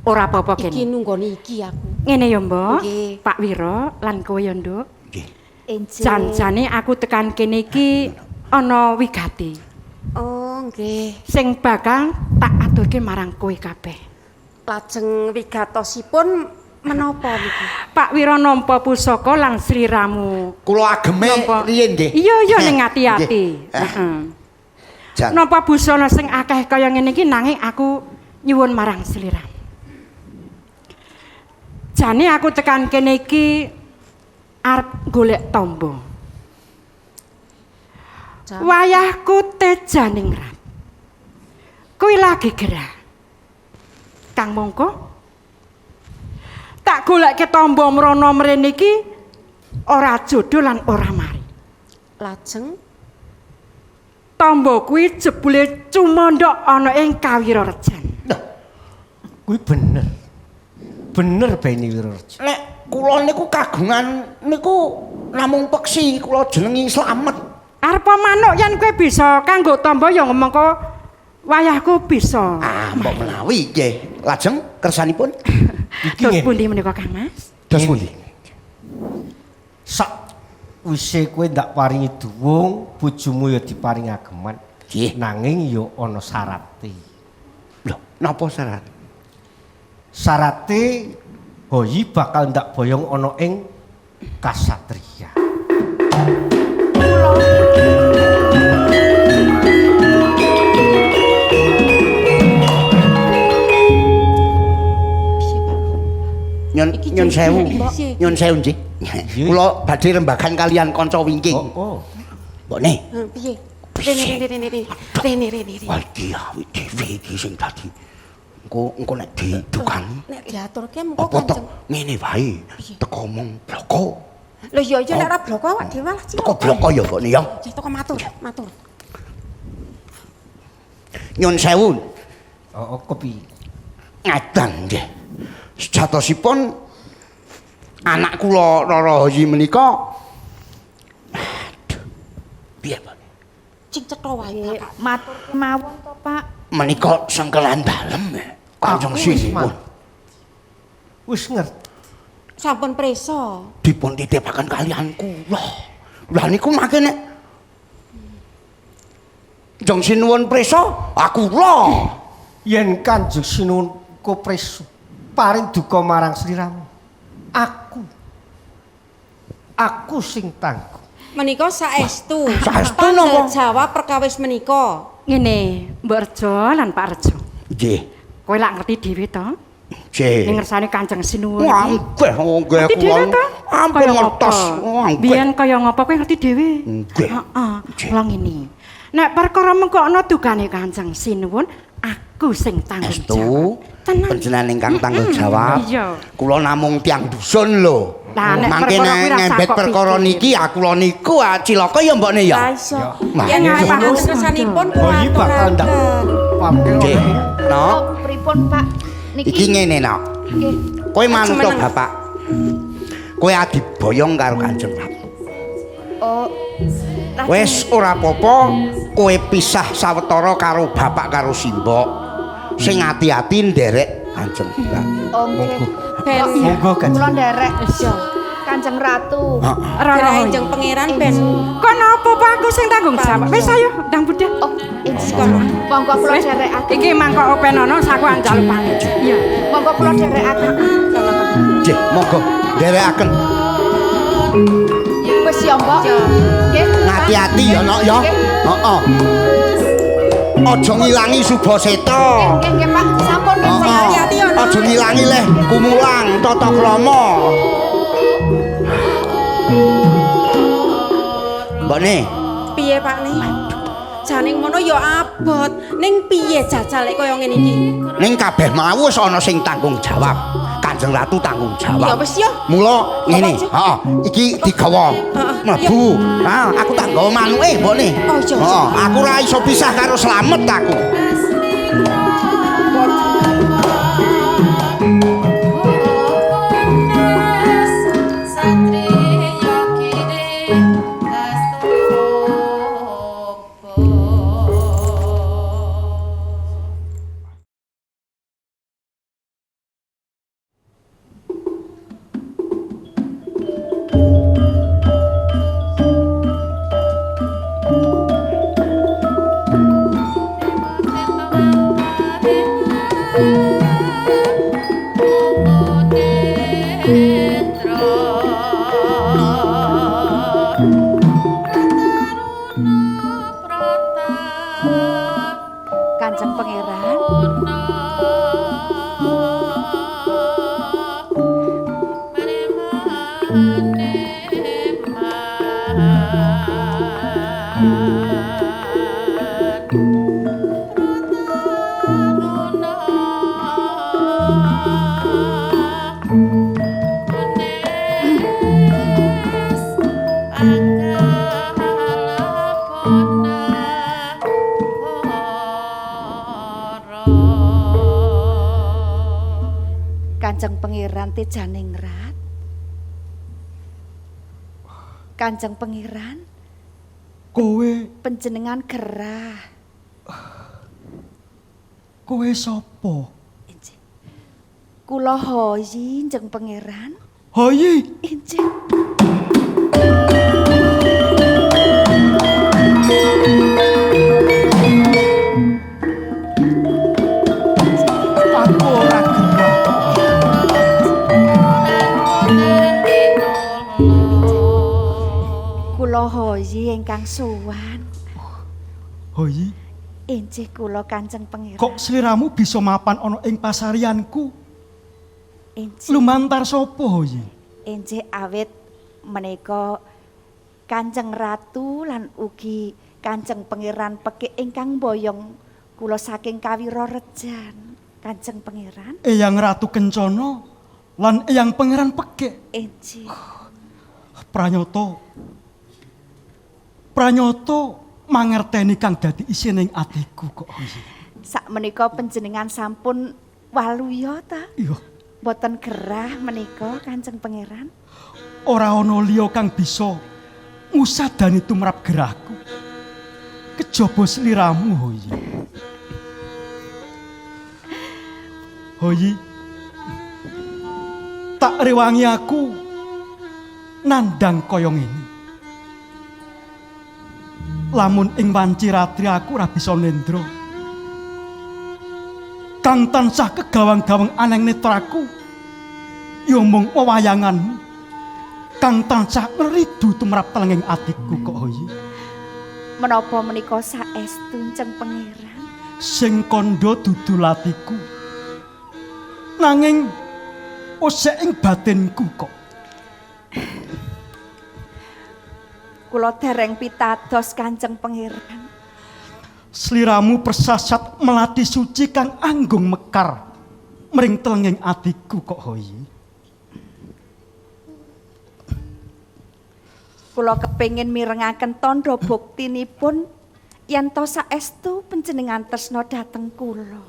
Ora apa-apa Iki kene. nunggoni iki aku. Ngene ya, Mbok. Nggih. Pak Wiro lan kowe ya, Nduk. Nggih. Enjing. Jan-jane aku tekan kene iki ana wigati Oh, nggih. sing bakal tak aturke marang kowe kabeh. Lajeng wigatosipun menapa niki? Pak Wiro nampa pusaka lan sliramu. Kula ageme Nampa- riyin nggih. Iya iya ning ati-ati. Nggih. Eh, Heeh. Jan. Napa busana sing akeh kaya ngene iki nanging aku nyuwun marang sliramu. Jane aku tekan kene iki arep golek tamba. Wayahku tejaning rat. Kuwi lagi gerah. Kang mongko. Tak golekke tamba mrono mrene iki ora jodoh lan ora mari. Lajeng Tamba kuwi jebule cumandhak ana ing Kawirarejan. Kuwi bener. Bener Beni Wirorejo. Nek kula niku kagungan niku namung peksi kula jenengi Slamet. Arep manuk yen kowe bisa kanggo tamba ya mengko wayahku bisa. Ah, mbok menawi nggih. Lajeng kersanipun Iki Terus ngene. pundi menika Kang Mas? dos pundi? Sak wise kowe ndak paringi duwung, bojomu ya diparingi ageman. Nggih. Nanging ya ana syarate. Lho, napa syarat? Syarate Hoyi bakal ndak boyong ana ing kasatriya. Nyun nyun sewu. Piye? Nyun sewu nggih. Kula badhe rembagan kalian kanca wingking. Oh, oh. Mbokne. Piye? Rene rene rene rene. Rene rene rene. Wah iki awake dhewe iki sing dadi engko engko nek didukangi Nek diaturke mengko apa tok kanjeng. ngene wae teko omong bloko. Lho iya iya nek ora bloko awak dhewe malah cilaka. Teko bloko ya mbokne ya. Ya teko matur, matur. Nyun sewu. Oh, oh kopi. Ngadan nggih. Sejatosipun anak kula Rara Hoyi menika aduh piye Pak? Cing cetha wae Bapak. Matur kemawon to, Pak. Menika sengkelan dalem Kanjeng Aku wis Sinuwun Wis ngerti. Sampun preso. dipun titipaken kalian kula. Lah niku mangke nek Jeng Sinuwun prisa? Aku kula. Yen Kanjeng Sinuwun ku prisa paring duka marang sliramu. Aku sing tanggung. Menika saestu. Saestu napa? Jawab perkawis menika. Ngene, Mbok Rejo lan Pak Rejo. Nggih. Kowe lak ngerti dhewe to? Nggih. Ning ngersane Kanjeng Sinuwun. Wah, nggih, nggih Ngerti kula. dhewe to? Ampun Kaya ngertos. ngopo? Wah, nggih. Biyen kaya ngopo kowe ngerti dhewe? Nggih. Heeh. Kula ngene. Nek perkara mengko ana dukane Kanjeng Sinuwun, aku sing tanggung Estu. jawab. Tenan. Panjenengan ingkang tanggung jawab. Iya. Kula namung tiyang dusun lho. Lah, nek Mangke perkara kuwi rasah ngembet kok perkara pikir. niki aku kula niku cilaka ya mbokne ya. Lah iso. Nah, Yen iya. pangantesanipun kula Oh, iya, bakal ndak. aturaken. Nggih. Nok, Oh, pripun Pak? Niki. iki ngene nok. Nggih. Kowe manut Meneng. bapak. Kowe adiboyong karo Kanjeng Ratu. Oh. Wis ora apa-apa, kowe pisah sawetara karo bapak karo simbok. Sing ati-ati nderek Kanjeng Ratu. Oh, nggih. Ben Monggo Kanjeng. Kula nderek Kanjeng Ratu. Rara Kanjeng Pangeran ben Kok napa Pak aku sing tanggung jawab? Wis ayo ndang budhal. Oh, injih. Monggo kula nderekaken. Iki mangkok openono saku anjaluk pamit. Iya. Monggo kula nderekaken. Nggih, monggo nderekaken. Wis ya, Mbok. Nggih. Ngati-ati ya nok ya. Heeh. Aja ngilangi Subaseta. Nggih, nggih, Pak. Sampun Heeh. Hati-hati ya, Nok. Aja ngilangi leh kumulang tata krama. Mbokne, piye Pak ne? Jane ngono ya abot. Ning piye jajal lek kaya ngene iki? ning kabeh mau wis ana sing tanggung jawab. Kanjeng Ratu tanggung jawab. Ya wis ya. Mula ngene, Apa, heeh, iki digawa Heeh, mlebu. Ha, aku tak nggawa manuke mbokne. Oh, iya, iya. Heeh, aku ora iso pisah karo Slamet aku. Kanjeng Pangeran. Kanjeng Pangeran Tejaningrat. Kanjeng Pangeran, Kowe, panjenengan gerah. kowe sapa? Kula hoyi Kanjeng Pangeran. Hoyi, Injih. aku ora gerah. Kula hoyi ingkang sowan. Hoyi, Injih kula Kanjeng Pangeran. kok sliramu bisa mapan ana ing pasarianku? Injih. Lumantar sapa Hoyi? Injih awit menika Kanjeng Ratu lan ugi Kanjeng Pangeran Pekik ingkang boyong kula saking Kawira Rejan. Kanjeng Pangeran. Eyang Ratu Kencana lan Eyang Pangeran Pekik. Injih. Pranyata. Pranyata mangerteni kang dadi isining atiku kok Hoyi. Sakmenika panjenengan sampun waluya ta? Iya. Mboten gerah menika Kanjeng Pangeran. Ora ana liya kang bisa ngusadani tumrap gerahku. Kejaba sliramu Hoyi. Hoyi. Tak rewangi aku nandang kaya ngene. Lamun ing wanci ratri aku ora bisa nendra. Kang tansah kegawang-gawang aneng netraku ya mung wewayanganmu. Kang tansah ngridu tumrap telenging atiku kok Hoyi. Menapa menika saestu Ceng Pangeran? Sing kandha dudu latiku. Nanging osek ing batinku kok. Kula dereng pitados Kanjeng Pangeran. Sliramu persasat melati suci kang anggung mekar mring telenging atiku kok Hoyi. Kula kepengin mirengaken tandha buktinipun yen to saestu panjenengan tresna dhateng kula.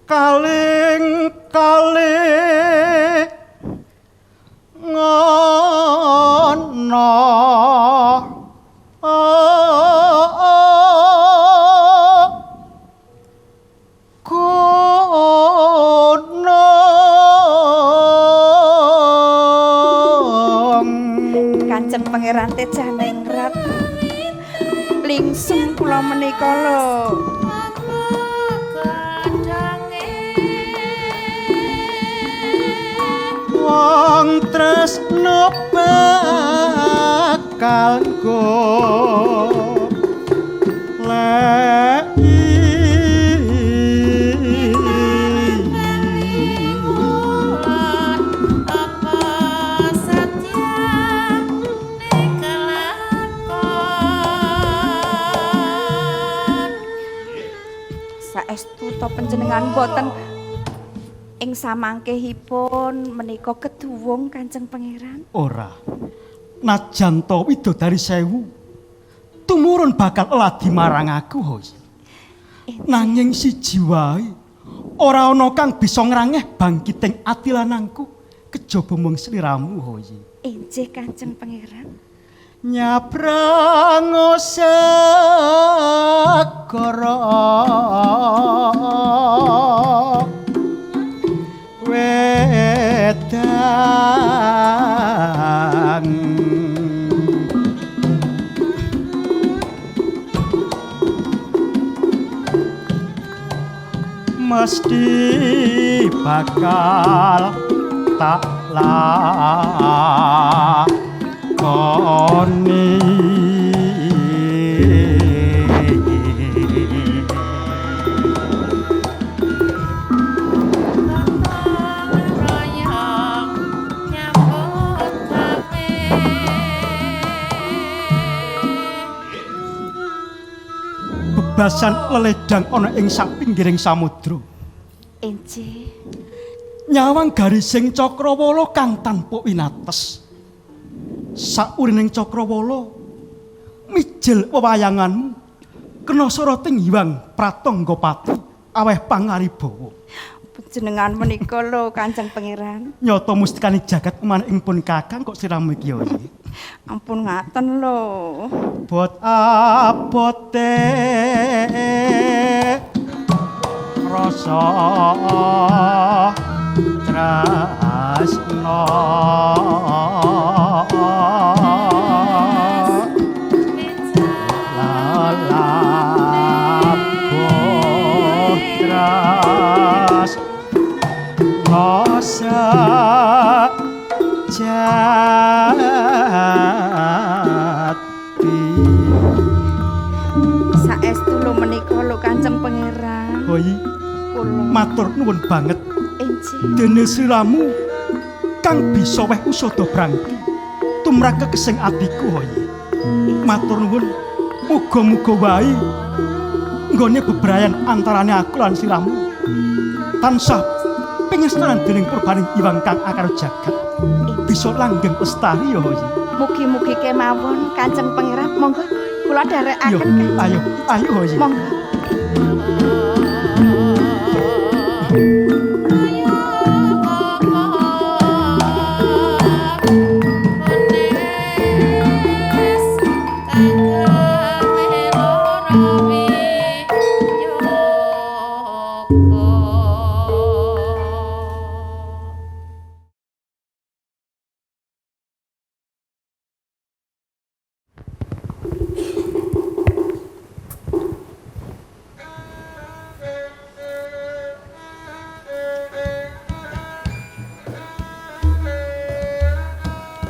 Kaling kalih ngono gunung. Kanjeng Pangeran Tejaningrat lingsung kula menika lho. Wong tresno bakal goleki. Saestu to panjenengan boten ing samangkehipun menika keduwung Kanjeng Pangeran? Ora. Najan to widodari sewu tumurun bakal ladi marang aku Hoyi. Nanging siji wae ora ana kang bisa ngrangeh bangkiting ati lanangku kejaba mung sliramu Hoyi. Injih Kanjeng Pangeran. Nyabrang segara wedang mesti bakal tak lakoni. Bebasan leledang ana ing sak pinggiring samudra. Injih. Nyawang garising cakrawala kang tanpa winates. Saurining cakrawala mijil wewayanganmu kena soroting Hyang Pratangga Pati aweh pangaribawa. Panjenengan menika lho Kanjeng Pangeran. Nyata mustikane jagat manik ing pun Kakang kok siramu iki ya. Ampun ngaten lho. Bot abote rasa tresna lalabuh tresna sejati. Saestu lho menika lho Kanjeng Pangeran. Hoyi, matur nuwun banget. Injih. Dene sliramu kang bisa weh usada brangti tumrap kekesing atiku Hoyi. Matur nuwun, muga-muga wae nggone bebrayan antarane aku lan sliramu tansah pingestanan dening purbaning Iwang kang akar jagat bisa langgeng lestari ya Hoyi. Mugi-mugi kemawon Kanjeng Pangeran. Monggo kula dherekaken. Ayo, ayo Hoyi. Monggo.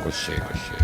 Kose kose.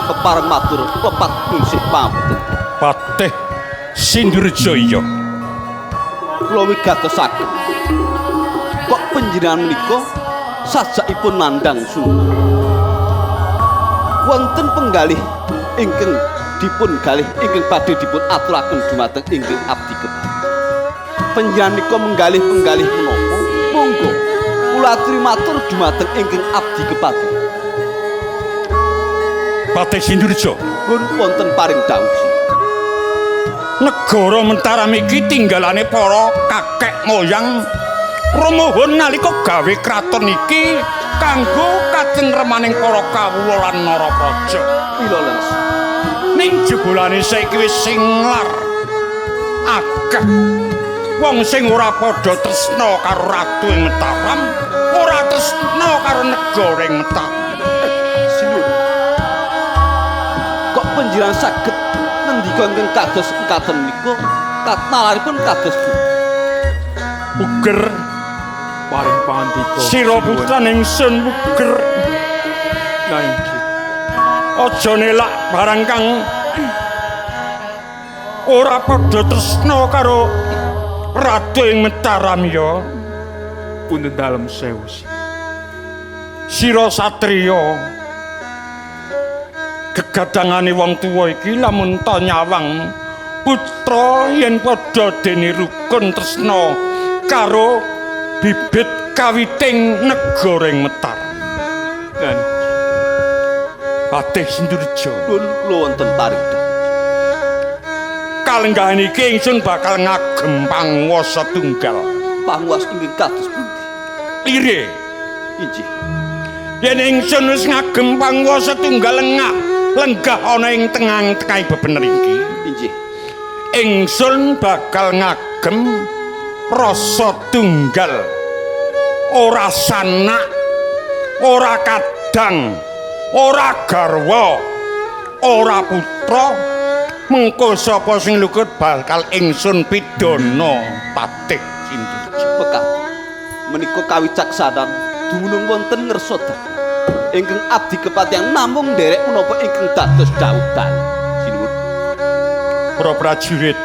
Kepareng matur lepat nyuwun pangapunten. Patih Sindurjaya. Kula wigatosaken. Kok panjenengan menika sajakipun nandhang sungguh. Wonten penggalih ingkang dipun galih ingkang badhe dipun aturaken dumateng ingkang abdi kepati. Panjenengan menika menggalih penggalih menapa? Monggo kula aturi matur dumateng ingkang abdi kepati. Patih Sindurja pun wonten paring dawuh. Negara Mataram iki tinggalane para kakek moyang rumohon nalika gawe kraton iki kanggo katentremaning para kawula lan narapraja. Mila leres. Ning jebulane saiki wis singlar akeh wong sing ora padha tresna karo ratu ing Mataram, ora tresna karo negara ing Mataram. Kok panjenengan saged ngendika ingkang kados mekaten menika katnalaripun kados pundi? Puger paring pangandika sira putran ingsun puger. Lah inggih. Aja nelak barang kang ora padha tresna karo ratu ing Mataram ya. Punten dalem sewu. Sira satriya gegadangane wong tuwa iki lamun ta nyawang putra yen padha dene rukun tresna karo bibit kawiting negara ing Mataram. Lan Patih Sindurja pun kula wonten paring dawuh. Kalenggahan iki ingsun bakal ngagem panguwasa tunggal. Panguwas ingkang kados pundi? Lire. Inggih. Yen ingsun wis ngagem panguwasa tunggal lengah lenggah ana ing tengah-tengahing bebener iki. Inggih. Ingsun bakal ngagem rasa tunggal. Ora sanak, ora kadang, ora garwa, ora putra. Mengko sapa sing lukut bakal ingsun pidana Patih Sindurja. Pekah. Menika kawicaksanan dumunung wonten ngersa dalem ingkang abdi kepatihan namung nderek menapa ingkang dados dawuh dalem. Sinuwun. Para prajurit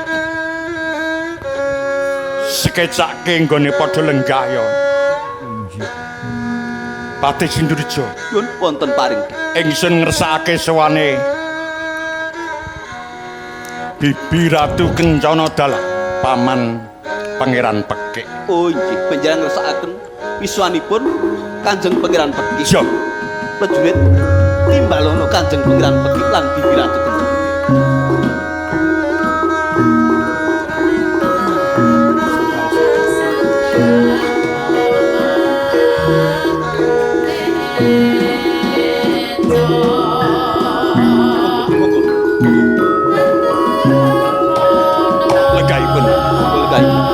sekecake nggone padha lenggah ya. Inggih. Patih Sindurja nyuwun wonten paring dawuh. Ingsun ngersakake sowane Bibi Ratu Kencana dalah paman Pangeran Pekik. Oh inggih, panjenengan ngersakaken wiswanipun Kanjeng Pangeran Pekik. Iya. Prajurit timbalono Kanjeng Pangeran Pekik lan Bibi Ratu Kencana. Legahipun, legahipun.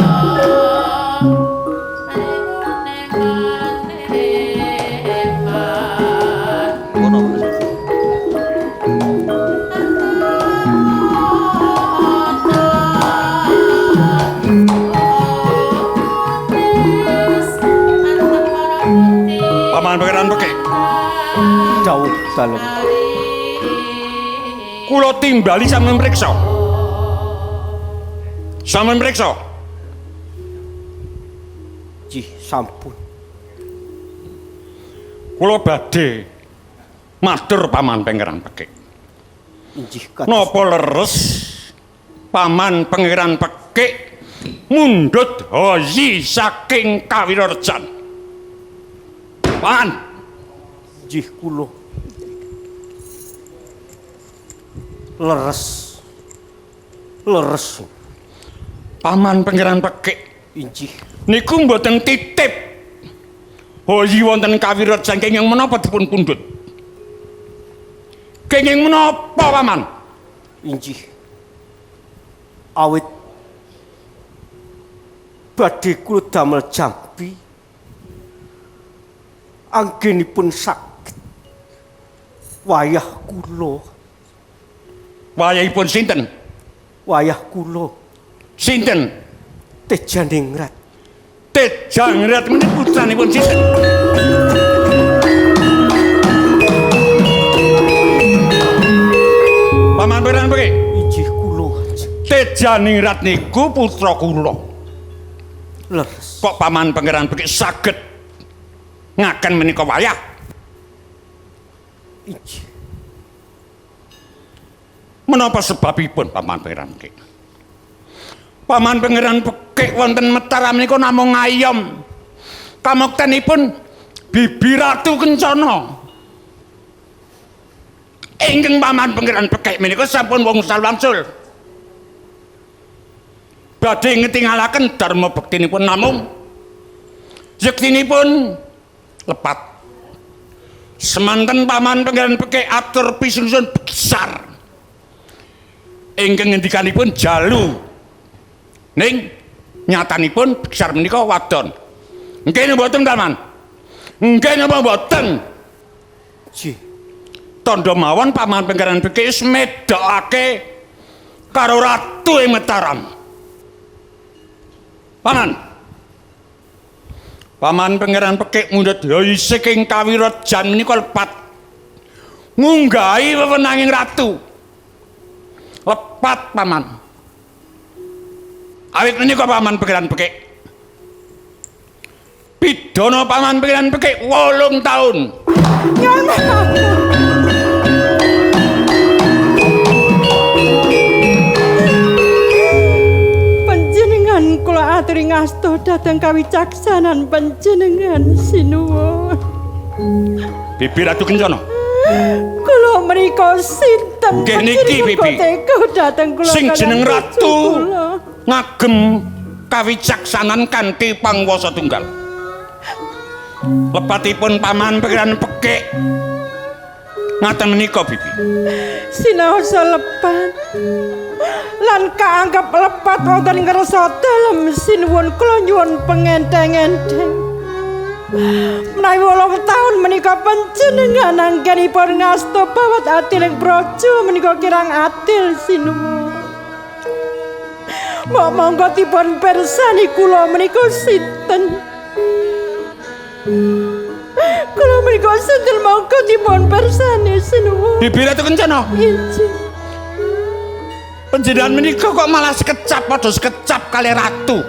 Paman Pangeran Pekik. Dawuh dalem. Kula timbali sampeyan mriksa. Sampeyan mriksa. Nggih, sampun. Kula badhe matur Paman Pangeran Pekik. Inggih kados. Napa leres Paman Pangeran Pekik mundhut hoyi saking Kawirarejan? Paman. Nggih kula. Leres. Leres. Paman Pangeran Pekik inggih niku mboten titip hoyi wonten Kawirejan kenging menapa dipun pundhut? Kenging menapa Paman? Inggih. Awit badhe kula damel jampi anggenipun saged wayah kula. Wayahipun sinten? Wayah kula. Sinten? Tejaningrat. Tejaningrat menika putranipun sinten? Paman Pangeran Pekik. Inggih kula. Tejaningrat niku putra kula. Leres. Kok Paman Pangeran Pekik saged ngaken menika wayah? Inggih. Menapa sebabipun Paman Pangeran Pekik? Paman Pangeran Pekik wonten Mataram menika namung ngayom kamuktenipun Bibi Ratu Kencana. Ingkang Paman Pangeran Pekik menika sampun wangsul wangsul. Badhe ngetingalaken dharma bektinipun namung yektinipun lepat. Semanten Paman Pangeran Pekik atur pisungsun besar. Ingkang ngendikanipun jalu. Ning nyatanipun besar menika wadon. Nggih mboten Paman? Nggih napa mboten? Nggih. Tandha mawon Paman Pangeran Pekik wis medhokake karo ratu ing Mataram. Paman. Paman Pangeran Pekik mundhut hoyi saking Kawirejan menika lepat. Ngunggahi wewenanging ratu. Lepat Paman. Awit menika Paman Pangeran Pekik. Pidana Paman Pangeran Pekik 8 taun. Panjenengan kula aturi ngasta dhateng kawicaksanan panjenengan sinuwun. Bibi Ratu Kencana. Kula menika sinten? Nggih niki Bibi. Dhateng kula sing jeneng ratu ngagem kawicaksanan kanthi pangwasa tunggal. Lepatipun Paman Pangeran Pekik ngaten menika Bibi. Sinaosa lepat lan kaanggep lepat wonten ngrasa dalem sinuwun kula nyuwun pengenteng-enteng. Menawi 8 taun menika panjenengan anggenipun ngasta bawat adiling praja menika kirang adil sinuwun. Mbok monggo dipun pirsani kula menika sinten. Kula menika sinten monggo dipun pirsani sinuwun. Bibi Ratu Kencana. Inggih. Panjenengan menika kok malah sekecap padha sekecap kali ratu.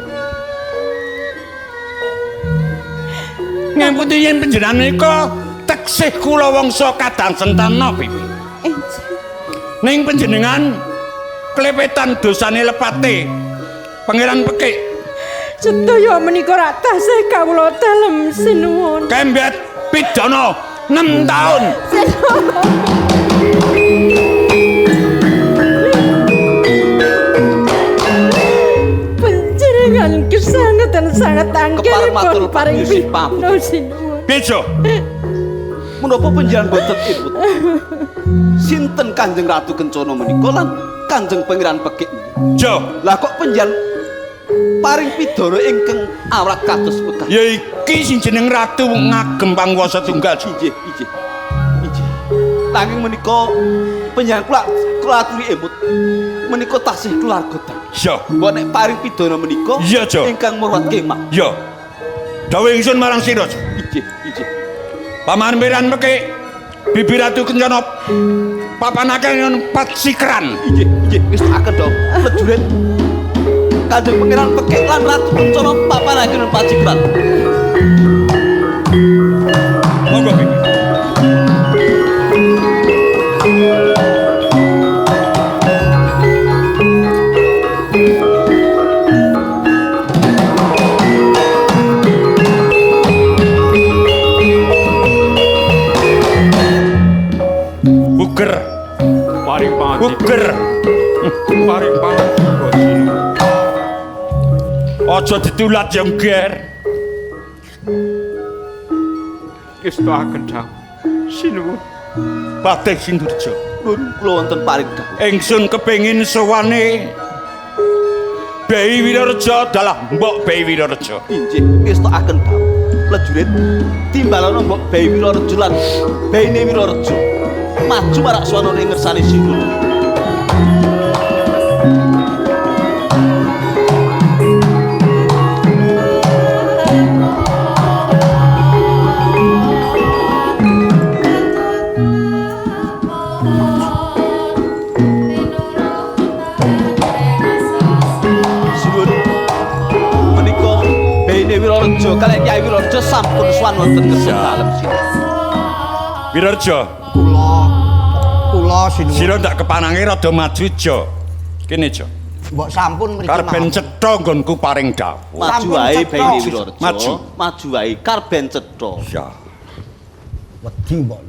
Ngemputi yen panjenengan menika teksih kula wangsa kadang sentana Bibi. Inggih. Ning panjenengan klepetan dosane lepate Pangeran Pekik. Sedaya menika rak tasih kawula dalem sinuwun. Kembet pidana 6 taun. Panjenengan kesangetan sanget anggenipun paring pidana sinuwun. Bejo. Menapa panjenengan boten imut? Sinten Kanjeng Ratu Kencana menika lan Kanjeng Pangeran Pekik? Jo. Lah kok panjenengan paring pidana ingkang awrat kados mekaten? Ya iki sing jeneng ratu ngagem pangwasa tunggal. Inggih, inggih. Inggih. Nanging menika panjenengan kula aturi emut menika tasih keluarga ta. Iya. Mbok nek paring pidana menika ingkang murwat kemah. Iya. Dawuh ingsun marang sira. Inggih, inggih. Paman Pangeran Pekik, Bibi Ratu Kencana papanake nyuwun patsikran. Inggih, inggih, wis tak aken prajurit. Kanjeng Pangeran Pekik lan Ratu Kencana papanake nyuwun patsikran. Monggo Bibi. Buger. Aja ditulat ya, Ger. Ngestokaken dawuh. Sinuwun. Patih Sindurja. Pun kula wonten paring dawuh. Ingsun kepengin sowane Bayi Wirareja dalah Mbok Bayi Wirareja. Inggih, ngestokaken dawuh. Prajurit timbalana Mbok Bayi Wirareja lan Bayine Wirareja. Maju marak swanane ngersane Sinuwun. Sinuwun menika Bayine Wirareja kaliyan Kyai Wirareja sampun sowan wonten ngersa dalem sinuwun. Wirareja, Kula sinuwun. Sira ndak kepanange rada maju ja. Kene ja. Mbok sampun mriki. Karben cetha nggonku paring dawuh. Maju wae Bayine Wirareja. Maju. Maju wae karben cetha. Ya. Wedi mbok.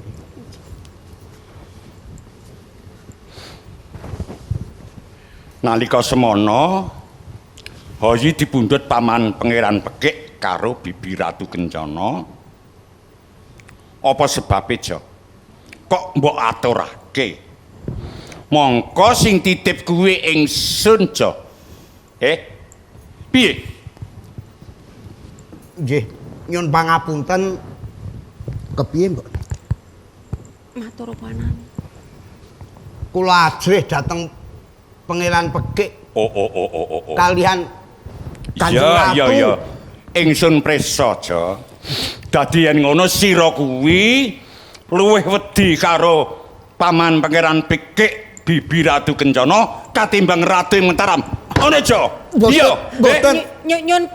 Nalika semono Hoyi dipundhut paman Pangeran Pekik karo Bibi Ratu Kencana. Apa sebabe ja? Kok mbok aturake? Mongko sing titip kuwi ingsun ja. Piye? Nggih, nyun pangapunten. Kepiye mbok? Matur panane. Kula ajrih dhateng Pangeran Pekik. Oh. Kalihan Kanjeng Ratu. Iya, iya. Ingsun prisa ja. Dadi yen ngono sira kuwi luwih wedi karo paman Pangeran Pekik, Bibi Ratu Kencana katimbang Ratu Mataram. Ngono ja. Iya, mboten.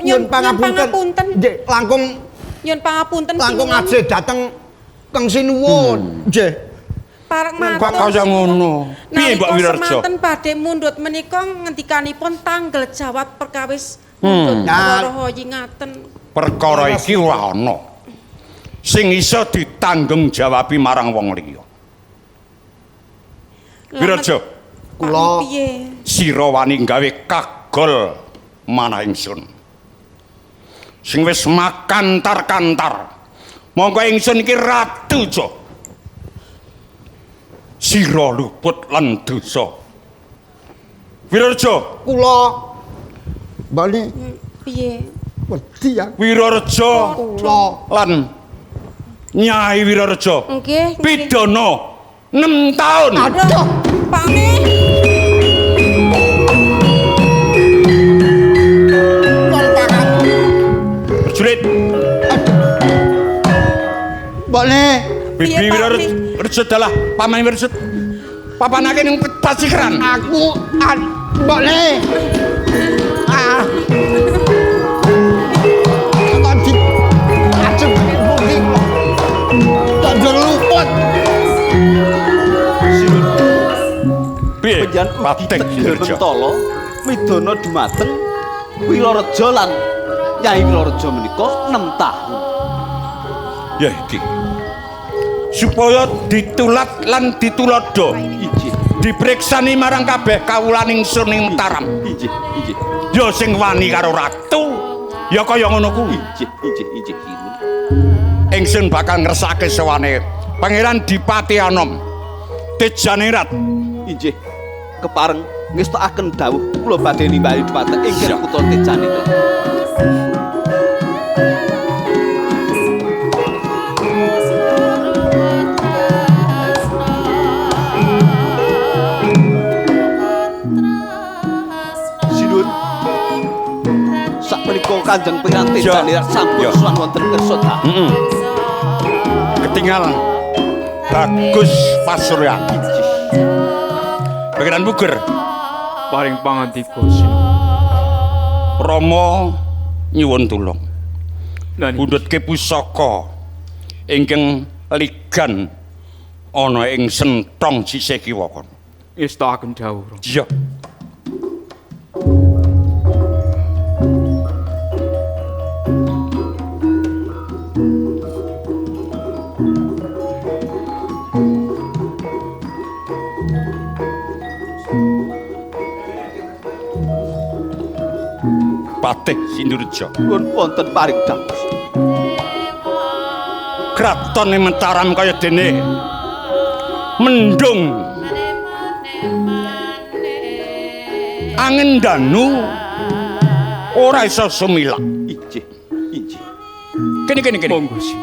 Nyun pangapunten. Nggih, langkung nyun pangapunten. Langkung ajrih dhateng Kang Sinuwun. Nggih. Pareng matur. Kok kaya ngono? Piye Mbok Wirareja? Semanten badhe mundhut menika ngendikanipun tanggel jawab perkawis mundhut Hoyi ngaten. Perkara iki ora ana sing iso ditanggung jawabi marang wong liya. Wirareja, kula sira wani gawe kagol manah ingsun. Sing wis makantar-kantar. Monggo ingsun iki ratu ja. Sira luput lan dosa. Wirareja, kula bali piye? Wedi ya. Wirareja kula lan Nyai Wirareja. Nggih. Pidana 6 tahun. Aduh, Pakne. Prajurit. Mbokne. Bibi Wirareja dalah paman Wirareja. Papanake ning pasikeran. Aku mbokne. Ah. Kok di ajeng pundi kok. Tandur luput. Piye? Panjenengan ugi tegel mentala midana dumateng Wirareja lan Nyai Wirareja menika 6 tahun. Ya iki. Supaya ditulat lan ditulada. Inggih. Dipriksani marang kabeh kawulaning ingsun ing Mataram. Inggih, inggih. Ya sing wani karo ratu ya kaya ngono kuwi. Inggih, inggih, inggih. Ingsun bakal ngersake sowane Pangeran Dipati Anom Tejanirat. Inggih. Kepareng ngestokaken dawuh kula badhe nimbali dumateng ingkang putra Tejanirat. Sinuwun. Sakmenika Kanjeng Pangeran Tejanirat sampun sowan wonten kersa dalem. Heeh. Ketinggalan Bagus Pasuryan. Pangeran Puger paring pangandika sinuwun. Rama nyuwun tulung. Pundhutke pusaka ingkang ligan ana ing senthong sisih kiwa kono. Ngestokaken dawuh. Iya. Patih Sindurja. Nuwun wonten paring dawuh. Kratone Mataram kaya dene mendung. Angin danu ora iso sumilak. Inggih, inggih. Kene kene kene. Monggo sih.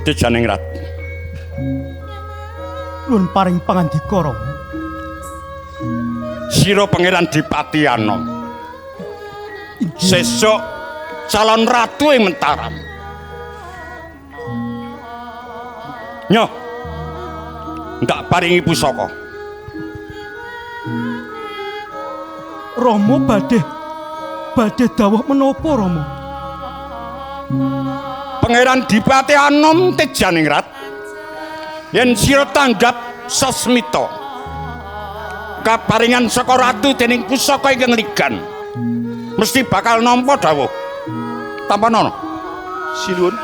Tejaningrat. Nuwun paring pangandika, Rama. Sira Pangeran Dipati Anom. Sesuk calon ratu ing Mataram. Nyoh. Ndak paringi pusaka. Rama badhe dawuh menapa, Rama? Pangeran Dipati Anom Tejaningrat, yen sira tanggap sasmita kaparingan saka ratu dening pusaka ingkang ligan, mesti bakal nampa dawuh. Tampanono. Sinuwun,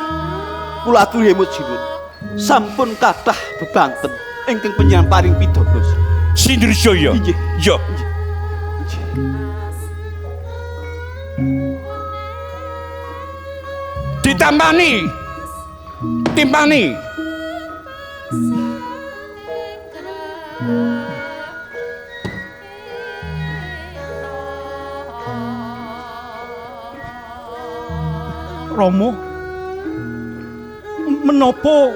kula aturi emut sinuwun. Sampun kathah bebanten ingkang panjenengan paring pidana. Sindurjaya. Inggih. Ya. Ditampani. Timpani. Rama, menapa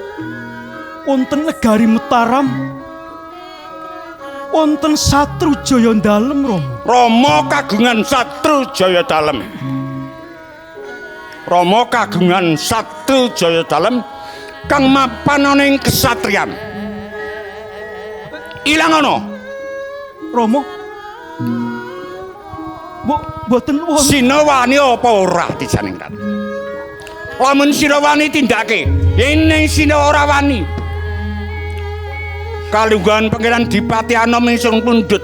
wonten negari Mataram wonten Satru Jaya Dalem, Rama? Rama kagungan Satru Jaya Dalem. Rama kagungan Satru Jaya Dalem kang mapan ana ing kesatriyan. Ilang ana. Rama, mboten wonten. Sina wani apa ora Tejaningrat? Lamun sira wani tindake, yen ning sina ora wani, kalungguhan Pangeran Dipati Anom ingsun pundhut.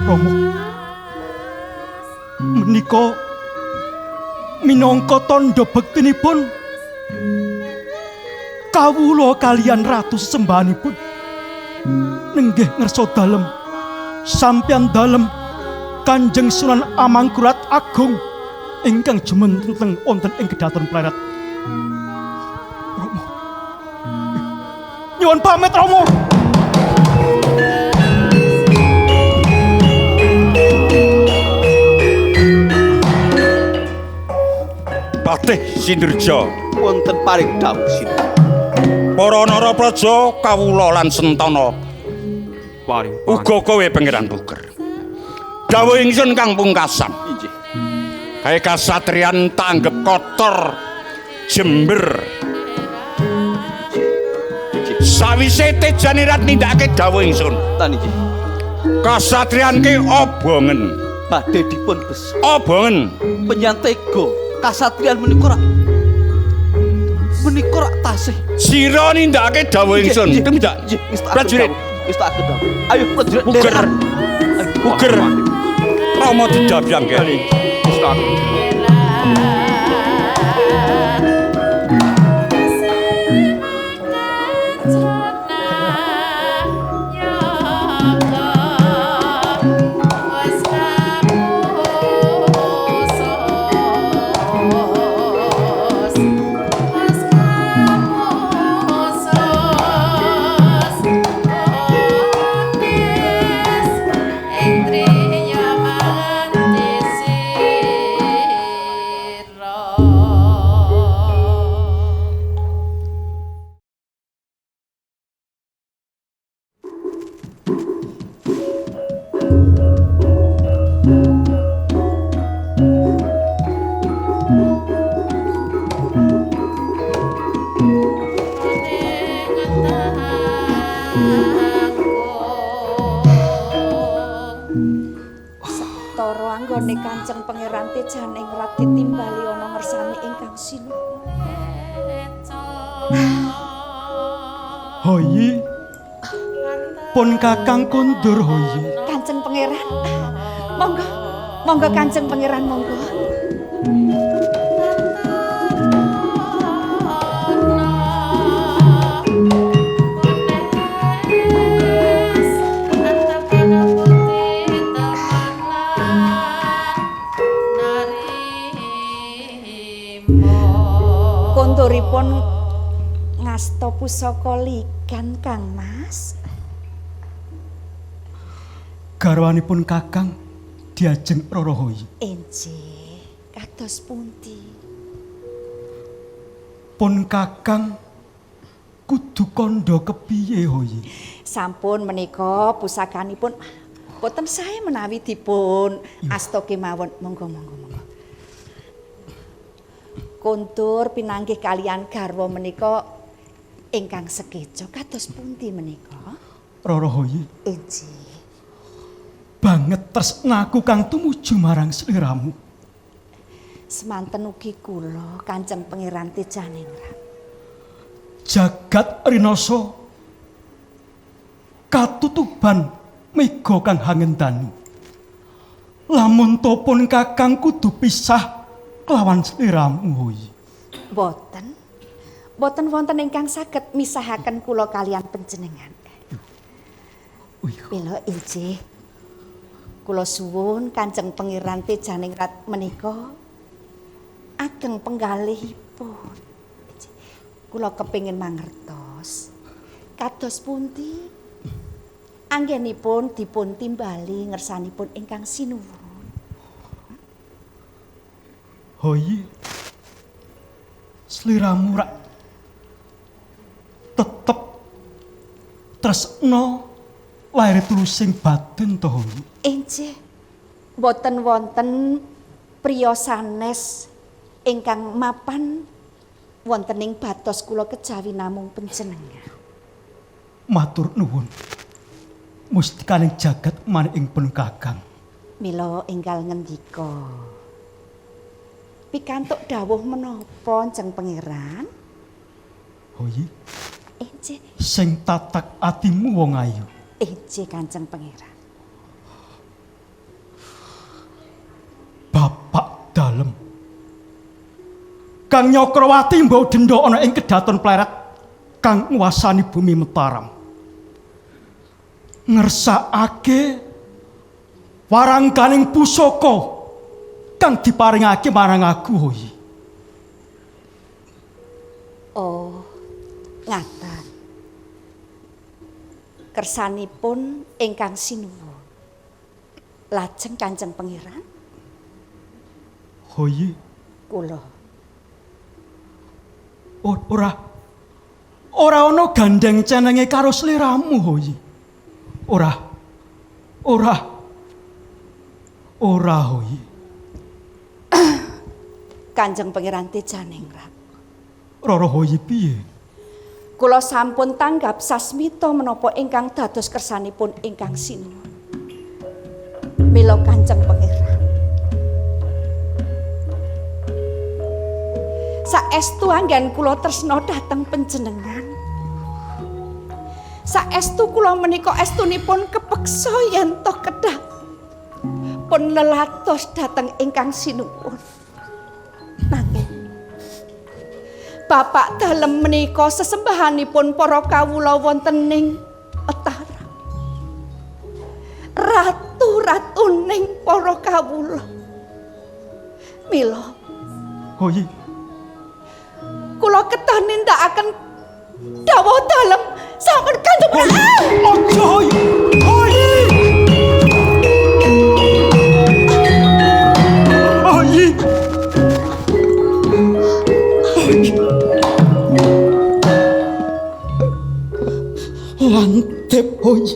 Rama, menika minangka tandha bektinipun kawula kaliyan ratu sesembahanipun nenggih ngersa dalem sampeyan dalem Kanjeng Sunan Amangkurat Agung ingkang jumeneng wonten ing Kedaton Pleret. Rama, nyuwun pamit, Rama. Patih Sindurja, Wonten paring dawuh sinuwun. Para narapraja kawula lan sentana, Paring uga kowe Pangeran Puger. Dawuh ingsun kang pungkasan. Inggih. Kae kasatriyan tak anggep kotor jember. Sawise Tejanirat nindakake dawuh ingsun, Tan inggih. kasatriyan ki obongen, Badhe dipun besuk. obongen. Panjenengan tega kasatriyan menika rak tasih. Sira nindakake dawuh ingsun, tumindak. Nggih, wis tak Prajurit. Wis tak dawuh. Ayo prajurit Puger. nderek. Puger. Rama didabyang ke. Tara anggone Kanjeng Pangeran Tejaningrat ditimbali ana ngersane ingkang sinuwun. Hoyi, pun kakang kondur hoyi. Kanjeng Pangeran, monggo Monggo Kanjeng Pangeran, monggo. Konturipun ngasta pusaka ligan, Kang Mas. Garwanipun Kakang diajeng Roro Hoyi. Enjih, kados pundi? Pun Kakang kudu kandha kepiye Hoyi? Sampun menika pusakanipun boten sae menawi dipun asta kemawon. Monggo, monggo, monggo. Kontur pinanggih kalian garwa menika ingkang sekeca kados pundi menika? Roro Hoyi. Enjih. Banget tresnaku kang tumuju marang sliramu. Semanten ugi kula Kanjeng Pangeran Tejaningrat. Jagat rinasa katutuban mega kang hangendani. Lamun to pun Kakang kudu pisah kelawan sliramu Hoyi. Boten. Boten wonten ingkang saged misahaken kula kalian panjenengan. Mila injih kula suwun Kanjeng Pangeran Tejaningrat menika ageng penggalihipun. Kula kepingin mangertos kados pundi anggenipun dipun timbali ngersanipun ingkang sinuwun. Hoyi, sliramu rak tetep tresna lair tulusing batin to Hoyi. Injih, boten wonten priya sanes ingkang mapan wonten ing batos kula kejawi namung panjenengan. Matur nuwun. Mustikaning jagat manik ing pun Kakang. Mila enggal ngendika. Pikantuk dawuh menapa Kanjeng Pangeran? Hoyi. Injih. Sing tatak atimu wong ayu. Injih Kanjeng Pangeran. Bapak dalem Kang Nyakrawati mbau denda ana ing kedaton Pleret kang nguasani bumi Mataram. Ngersakake warangkaning pusaka kang diparingake marang aku Hoyi. Oh, ngaten. Kersanipun ingkang sinuwun. Lajeng Kanjeng Pangeran Hoyi, kula ora ora ana gandeng cenenge karo sliramu Hoyi. Ora. Ora. Ora Hoyi. Kanjeng Pangeran Tejaningrat. Roro Hoyi piye? Kula sampun tanggap sasmita menapa ingkang dados kersanipun ingkang sinuwun. Mila Kanjeng Pangeran, saestu anggen kula tresna dhateng panjenengan. Saestu kula menika estunipun kepeksa yen to kedah pun lelatos dhateng ingkang sinuwun. Nanging Bapak dalem menika sesembahanipun para kawula wonten ing Mataram. Ratu-ratuning para kawula. Mila Hoyi, kula kedah nindakaken dawuh dalem sampun Kanjeng Pangeran. Aja Hoyi. Hoyi. Hoyi. Lantip Hoyi.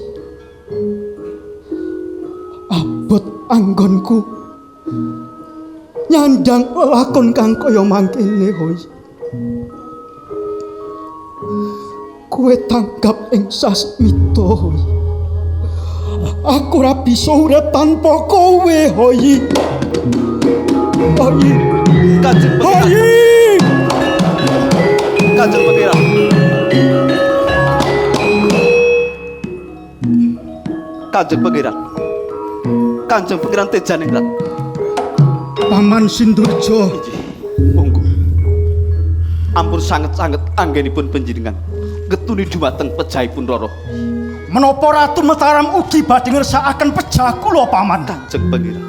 Abot anggonku nyandang lelakon kang kaya mangkene Hoyi. Kowe tanggap ing sasmita Hoyi. Aku ora bisa urip tanpa kowe Hoyi. Hoyi. Kanjeng Pangeran. Hoyi. Kanjeng Pangeran. Kanjeng Pangeran. Kanjeng Pangeran Tejaningrat. Paman Sindurja. Monggo. Ampun sanget-sanget anggenipun panjenengan ngetuni dumateng pejahipun Roro. Menapa Ratu Mataram ugi badhe ngersakaken pejah kula Paman? Kanjeng Pangeran.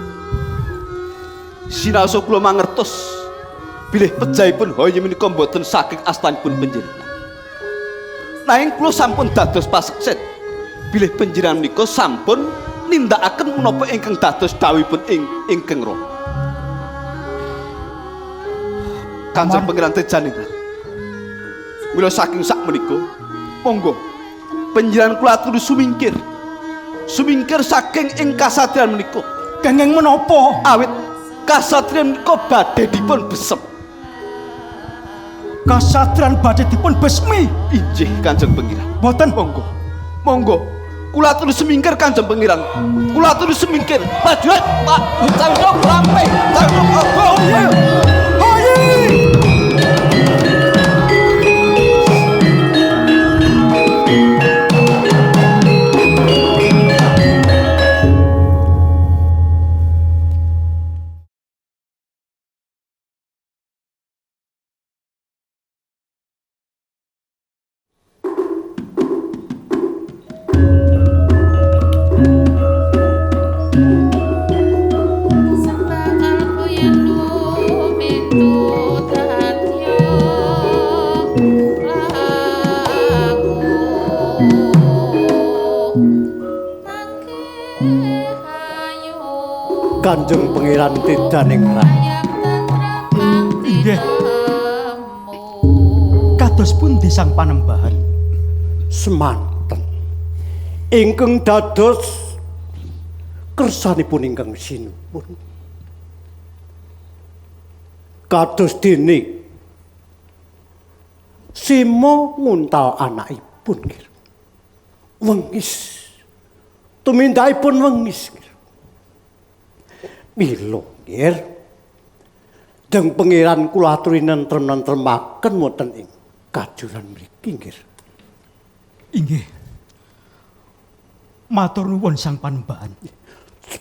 Sinaosa kula mangertos bilih pejahipun Hoyi menika mboten saking astanipun panjenengan. Nanging kula sampun dados paseksen bilih panjenengan menika sampun nindakaken menapa ingkang dados dhawuhipun ingkang Rama. Kanjeng Pangeran Tejaningrat. Mila saking sak menika, monggo panjenengan kula aturi sumingkir. Sumingkir saking ing kasatriyan menika. Kenging menapa? Awit kasatriyan menika badhe dipun besem. Kasatriyan badhe dipun besmi. Inggih Kanjeng Pangeran. Mboten. Monggo. Monggo. Kula aturi sumingkir Kanjeng Pangeran. Kula aturi sumingkir. Prajurit, Pak, canggung lampe, canggung obong. Kanjeng Pangeran Tejaningrat. Inggih. Kados pundi sang Panembahan? Semanten. Ingkang dados kersanipun ingkang sinuwun. Kados dene Sima nguntal anakipun nggih. Wengis. Tumindakipun wengis. Mila nggih. Deng Pangeran kula aturi nentrem-nentremaken wonten ing kajuran mriki nggih. Inggih. Matur nuwun sang Panembahan.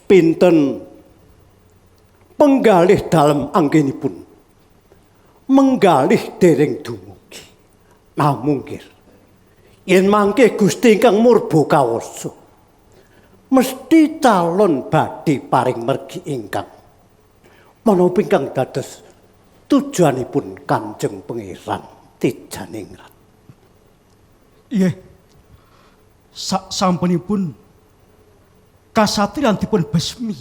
Pinten penggalih dalem anggenipun menggalih dereng dumugi. Namung nggih, yen mangke Gusti ingkang murba kawasa mesti calon badhe paring mergi ingkang menapa ingkang dados tujuanipun Kanjeng Pangeran Tejaningrat. Inggih. Sak sampunipun kasatriyan dipun besmi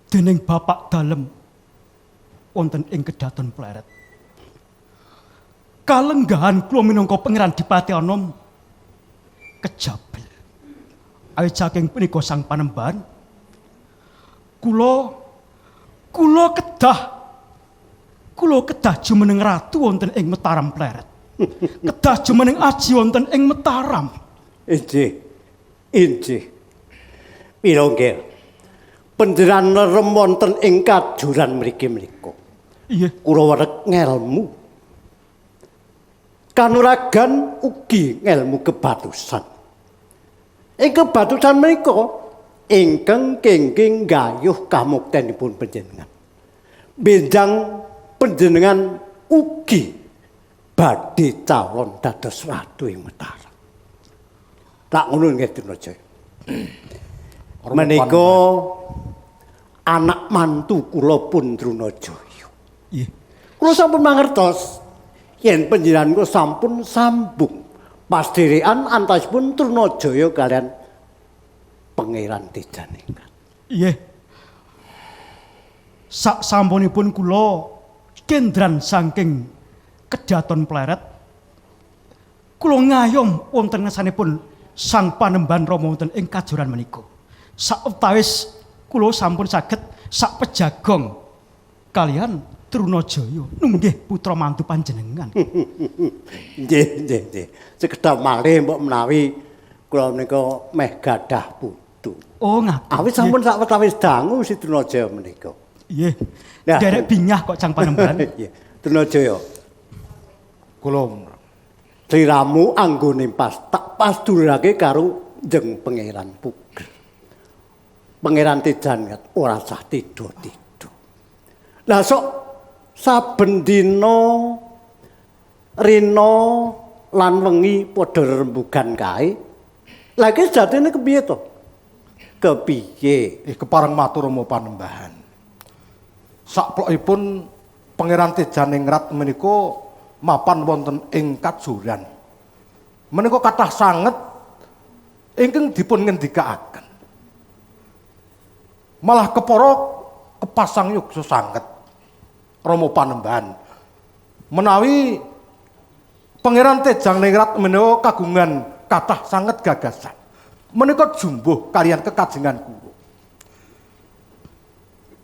dening Bapak Dalem wonten ing Kedaton Pleret. Kalenggahan kula minangka Pangeran Dipati Anom kejabel. Awit saking punika sang Panembahan kula kedah jumeneng ratu wonten ing Mataram Pleret. Kedah jumeneng aji wonten ing Mataram. Inggih. Inggih. Mila nggih. Panjenengan nerem wonten ing kajuran mriki menika. Inggih. Kula werek ngelmu. Kanuragan ugi ngelmu kebatusan. Ing kebatusan menika ingkang kenging gayuh kamuktenipun panjenengan. Benjang panjenengan ugi badhe calon dados ratu ing Mataram. Tak ngono nggih Trunajaya. Menika anak mantu kula pun Trunajaya. Nggih. Kula sampun mangertos yen panjenengan kula sampun sambung pasdherekan antawisipun Trunajaya kalian Pangeran Tejaningrat. Nggih. Sak sampunipun kula kendran saking Kedaton Pleret, kula ngayom wonten ngersanipun Sang Panembahan Rama wonten ing kajuran menika. Sawetawis kula sampun saged sak pejagong kalian Trunajaya nunggih putra mantu panjenengan. Nggih, nggih, nggih. Sekedhap malih mbok menawi kula menika meh gadah putu. Oh, ngaten. Awit sampun sawetawis dangu si Trunajaya menika. Nggih. Derek bingah kok Sang Panembahan. Nggih. Trunajaya. Kula sliramu anggone pas tak pasdurake karo Jeng Pangeran Puger. Pangeran Tejaningrat ora sah tido-tido. Lah sok saben dina rina lan wengi padha rembugan kae. Lah iki sejatine kepiye to? Kepiye? Kepareng matur Rama Panembahan. Saplokipun Pangeran Tejaningrat menika mapan wonten ing Kajoran. Menika kathah sanget ingkang dipun ngendikaaken. Malah kepara kepasang yuksa sanget Rama Panembahan. Menawi Pangeran Tejaningrat menika kagungan kathah sanget gagasan. Menika jumbuh kaliyan kekajengan kula.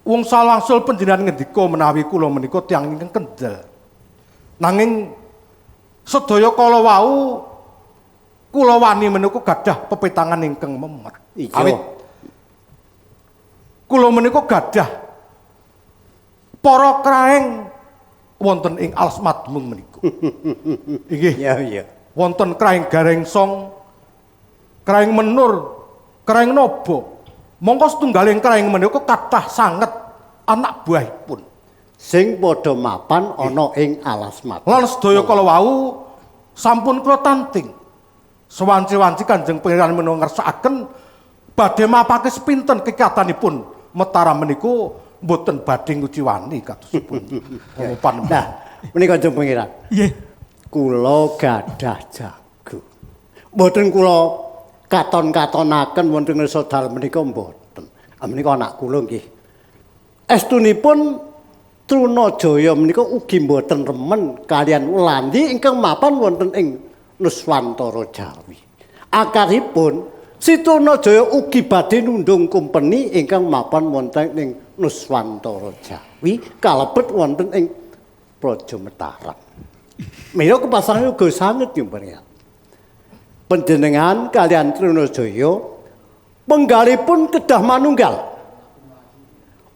Wong salangsul panjenengan ngendika menawi kula menika tiyang ingkang kendel. Nanging sedaya kala wau kula wani menika gadah pepetangan ingkang memet. Awit kula menika gadah para kraeng wonten ing alas madmung menika. Inggih. Iya, iya. Wonten kraeng Garengsong, kraeng Menur, kraeng Nobo. Mongko setunggaling kraeng menika kathah sanget anak buahipun sing padha mapan ana ing alas madmung. Lan sedaya kala wau sampun kula tanting. Sewanci-wanci Kanjeng Pangeran menika ngersakaken badhe mapake sepinten kekatanipun Mataram menika mboten badhe nguciwani kadosipun Rama Panembahan. Nah, menika Kanjeng Pangeran. Nggih. Kula gadah jago. Mboten kula katon-katonaken wonten ngresa dalem menika mboten. Menika anak kula nggih. Estunipun Trunajaya menika ugi mboten remen kaliyan Ulandi ingkang mapan wonten ing Nuswantara Jawi. Akaripun si Trunajaya ugi badhe nundung kumpeni ingkang mapan wonten ing Nuswantara Jawi kalebet wonten ing Praja Mataram. Mila kepasangan uga sanget nyumpenian. Panjenengan kaliyan Trunajaya penggalipun kedah manunggal.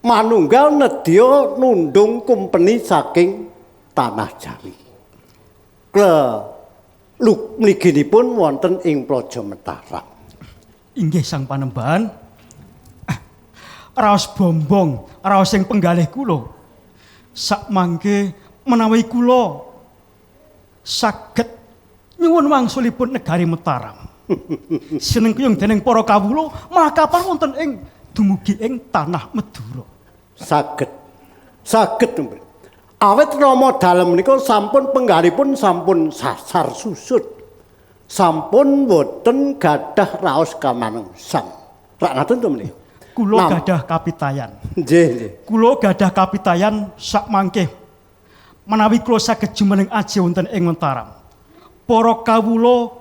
Manunggal nedya nundung kumpeni saking tanah Jawi. Luk mliginipun wonten ing Praja Mataram. Inggih Sang Panembahan. Raos bombong, raos sing penggalih kula. Sakmangke menawi kula saged nyuwun wangsulipun negari Mataram. Sinengkuyung dening para kawula malah kapan wonten ing dumugi ing tanah Madura. Saged. Saged. Awit Rama dalem menika sampun penggalipun sampun sasar susut. Sampun boten gadah raos kamanungsan. Rak ngaten to menika? Kula gadah kapitayan. Nggih, nggih. Kula gadah kapitayan sakmangke menawi kula saged jumeneng aji wonten ing Mataram. Para kawula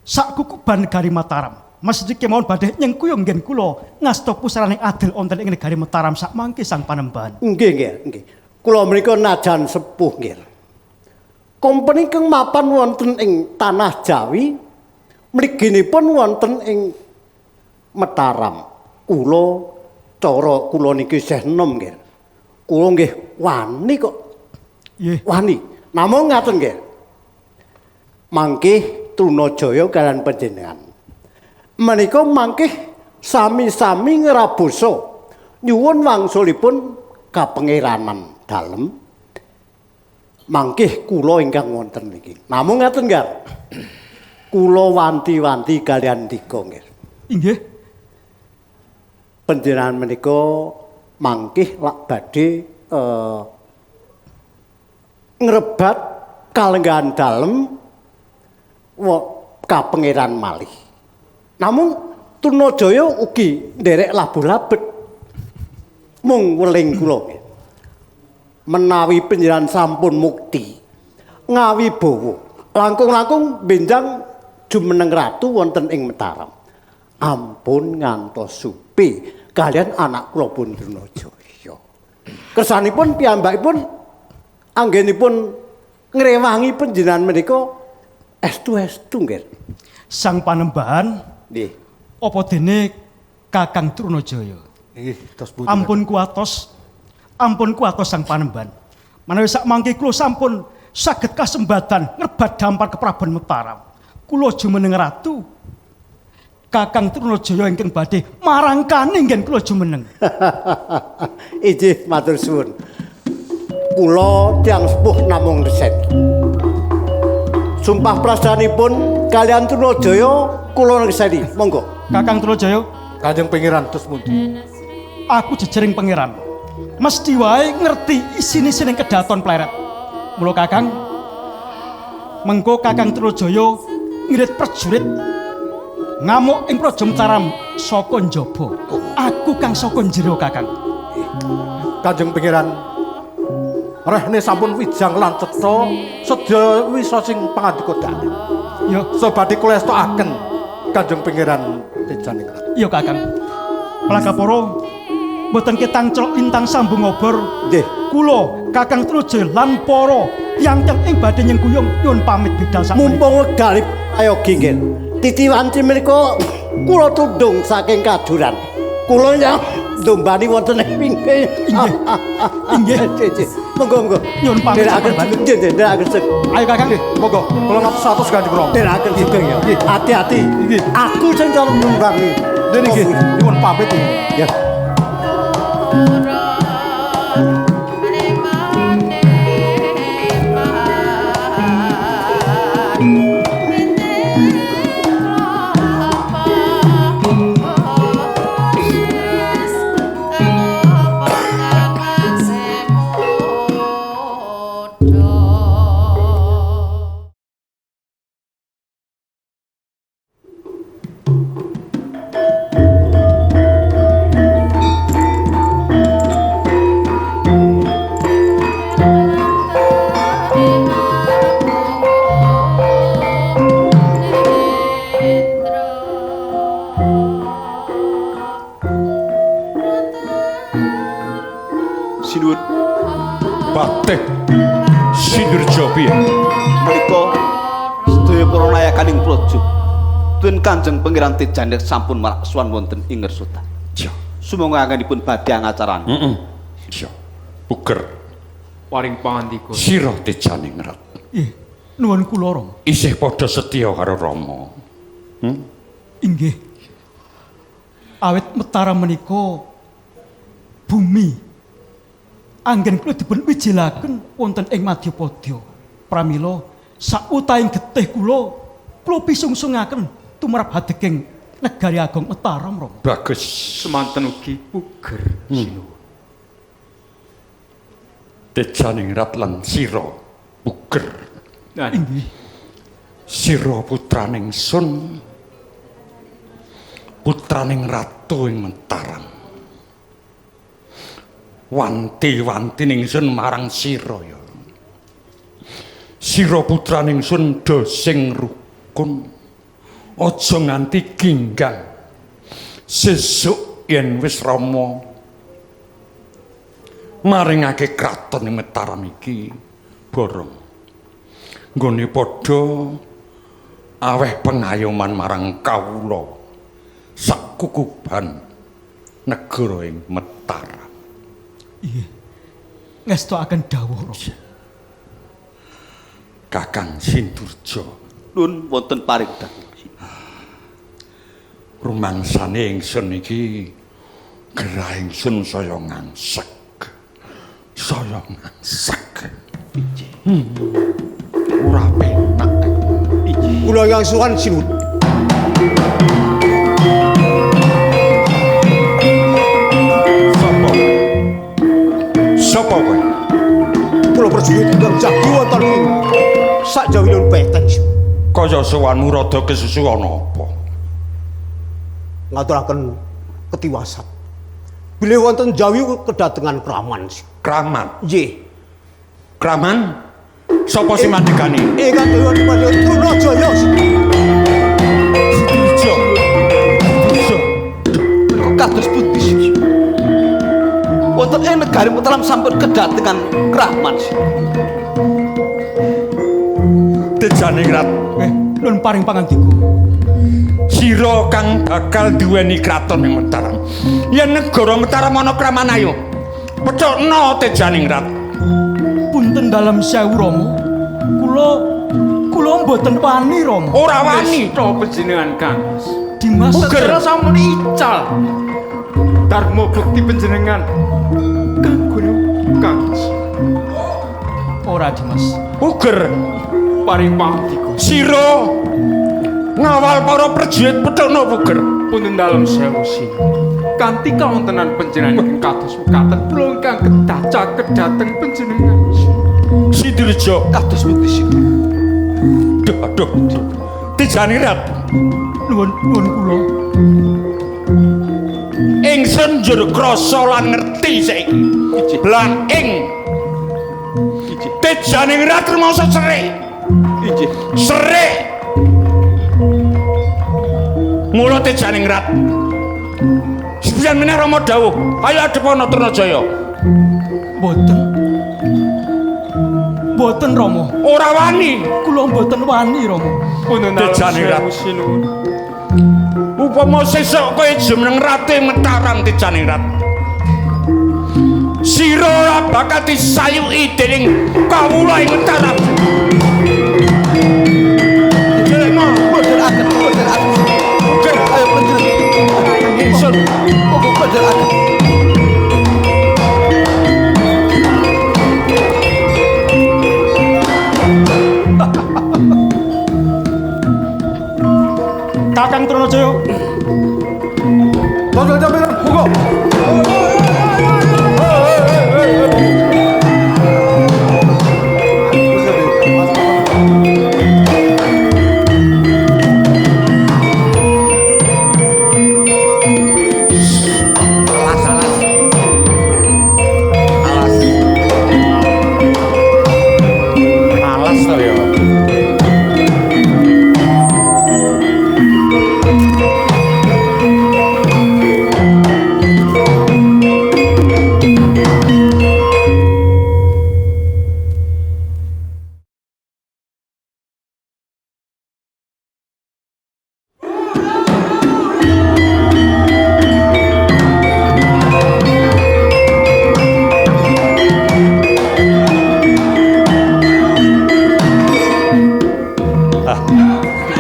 sak kukuban negari Mataram. Mesthi kemawon badhe nyengkuyung nggen kula ngasta pusaraning adil wonten ing negari Mataram sakmangke Sang Panembahan. Nggih, nggih, nggih. Kula menika najan sepuh nggih. Kompeni keng mapan wonten ing tanah Jawi mliginipun wonten ing Mataram. Kula cara kula niki isih enom nggih. Kula nggih wani kok. Nggih. Wani. Namung ngaten nggih. Mangkih Trunajaya kaliyan panjenengan. Menika mangkih sami-sami ngrabosa nyuwun wangsulipun kapangeranan dalem. Mangkih kula ingkang wonten niki. Namung ngaten nggih. Kula wanti-wanti kaliyan ndika nggih. Inggih. Panjenengan menika mangkih lak badhe ngrebat kalenggahan dalem kapangeran malih. Namung Trunajaya ugi nderek labuh labet mung weling kula. Menawi panjenengan sampun mukti ngawibawa langkung-langkung benjang jumeneng ratu wonten ing Mataram. Ampun ngantos supi kaliyan anak kula pun Trunajaya. Kersanipun piyambakipun anggenipun ngrewangi panjenengan menika estu-estu nggih. Sang Panembahan nggih. Apa dene Kakang Trunajaya? Nggih, dos pundi. Ampun kuatos. Ampun kuatos Sang Panembahan. Menawi sakmangke kula sampun saged kasembatan ngrebat dampar kepraben Mataram. Kula jumeneng ratu Kakang Trunajaya ingkang badhe marangkani nggen kula jumeneng. Inggih, matur suwun. Kula tiyang sepuh namung reset. Sumpah prastanipun kalian Trunajaya kula nekseni. Monggo. Kakang Trunajaya, Kanjeng Pangeran dos pundi? Aku jejering pangeran. Mesti wae ngerti isine-isine kedaton Pleret. Mula Kakang, mengko Kakang Trunajaya ngirit prajurit ngamuk ing Praja Mataram saka njaba. Aku kang saka njero Kakang. Kanjeng Pangeran, rehne sampun wijang lan cetha sedaya wisa sing pangandika dalem. Ya, sebadhe kula estokaken Kanjeng Pangeran Tejaningrat. Iya Kakang. Palakapara mboten ketang celok lintang sambung obor. Nggih. Kula Kakang Trunajaya lan para tiyang-tiyang ing badhe nyengkuyung nyuwun pamit bidal sakmenika. Mumpung wekdal ayo ginggil. Titiwanci menika kula tundung saking kaduran. Kula yang ndombani wonten ing pinggir. Inggih. Inggih. Monggo monggo. Nyuwun pamit. Ndherekaken nggih, ndherekaken sugeng. Ayo Kakang. Monggo, kula ngatus Kanjeng Rama. Ndherekaken sugeng ya. Hati-hati. Aku sing calon numbangi. Nggih nggih, nyuwun pamit iki. Ya. Sinuwun. Patih Sinurja piye? Menika sedaya para nayakaning praja. Tun Kanjeng Pangeran Tejaning sampun marak sowan wonten ing ngersutan. Ya. Sumangga anggenipun badhe angacaran. Heeh. Ya. Puger. Paring pangandika. Sira Tejaningrat. Nggih, nuwun kula Rama. Isih padha setya karo Rama. Inggih. Awit Mataram menika bumi anggen kula dipun wijilaken wonten ing Madyapada. Pramila sautahing getih kula kula pisungsungaken tumrap hadeking negari agung Mataram Rama. Bagus. Semanten ugi puger sinuwun. Tejaningrat lan sira puger. Inggih. Sira putraning sun, putraning ratu ing Mataram. Wanti-wanti ningsun marang sira ya. Sira putraning sun do sing rukun. Aja nganti ginggang. Sesuk yen wis Rama maringake kraton ing Mataram iki borong. Nggone padha aweh pengayoman marang kawula sakukuban negara ing Mataram. Inggih. Ngestokaken dawuh Rama. Kakang Sindurja. Nun wonten paring dawuh. Rumangsane ingsun iki gerah ingsun saya ngangsek. Saya ngangsek. Ora penak. Kula yang suwan sinuwun. Sapa? Sapa kowe? Kula prajurit ingkang jagi wonten ing sakjawinipun peten. Kaya sowanmu rada kesusu ana apa? Ngaturaken ketiwasan. Bilih wonten jawi kedatengan kraman. Kraman? Nggih. Kraman? Sapa sing mandekani? Ingkang dewan Trunajaya. Sinurja. Sinurja. Menika kados pundi? Wonten ing negari Mataram sampun kedatengan kraman. Tejaningrat. Nun paring pangandika. Sira kang bakal duweni kraton ing Mataram. Yen negara Mataram ana kraman ayo. Pethukna Tejaningrat. Punten dalem sewu Rama. Kula mboten wani Rama. Ora wani. Nista panjenengan Kang. Dimas Puger sampun ical. Darma bukti panjenengan kanggo Kang. ora, Dimas? Puger. Paring pangandika. Sira ngawal para prajurit pethukna Puger. Punten dalem sewu sinuwun. Kanthi kawontenan panjenengan ingkang kados mekaten kula ingkang kedah caket dhateng panjenengan. Sindireja kados pundi sinuwun? Duh, aduh. Tijanirat. Nuwun, nuwun kula. Ingsun njur krasa lan ngerti saiki. Blang ing Tejaningrat rumangsa serik. Inggih. Serik. Mula Tejaningrat. Sepisan meneh Rama dawuh, ayo adepana Trunajaya. Mboten. Mboten Rama. Ora wani. Kula mboten wani Rama. Punten dalem Tejaningrat. sewu sinuwun. Upama sesuk kowe jumeneng rate Mataram Tejaningrat. Sira ora bakal disayuki dening kawula ing Mataram. Jelema, Boten agen, boten agen. Puger. Ayo panjenengan. Ingsun. Monggo boten agen. Kakang Trunajaya. Monggo sampeyan, monggo. Alas alas. Alas. Alas to ya.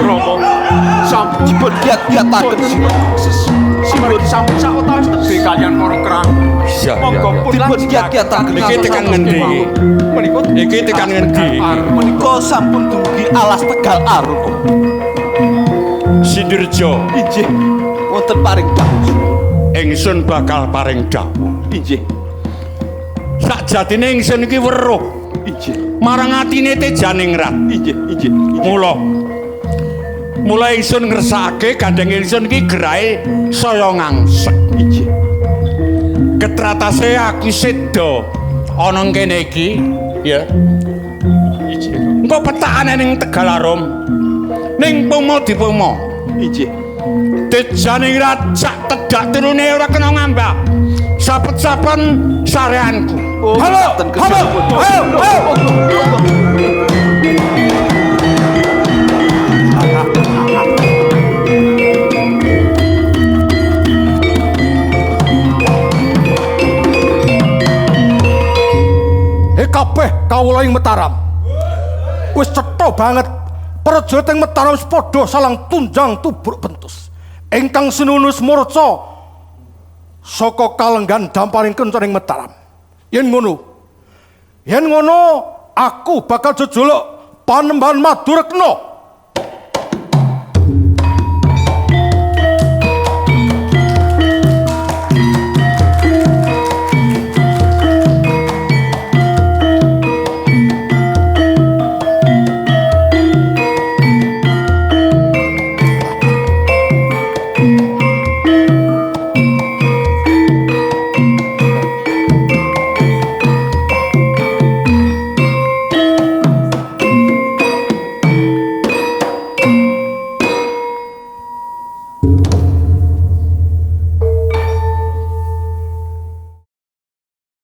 Rama sampun Dipun kiat-kiataken sinuwun. Sinuwun sampun sawetawis tebih kaliyan para kerang. Iya, Monggo iya, iya. pun Dipun kiat-kiataken. Iki tekan ngendi iki? Menika Iki tekan ngendi iki? Menika sampun dumugi alas Tegal Arum. Sindireja, Inggih. Wonten paring dawuh. Ingsun bakal paring dawuh. Inggih. Sakjatine ingsun iki weruh Inggih. marang atine Tejaningrat. Inggih, inggih. Mula Mula ingsun ngersakake gandeng ingsun iki gerahe saya ngangsek. Inggih. Ketratase aku seda ana kene iki, ya. Inggih. Engko petakane ning Tegalarum. Ning Pomo Dipomo. Inggih. Tejaningrat sak tedak turune ora kena ngambah. Sapet-sapen sareanku. Oh, Halo, ngaten halo, kersanipun. ayo, ayo. Monggo, monggo. Kabeh kawula ing Mataram. Wis cetha banget prajurit ing Mataram wis padha salang tunjang tubruk bentus. Ingkang sinuwun wis murca saka kalenggan damparing kencan ing Mataram. Yen ngono, aku bakal jejuluk Panembahan Madurekna.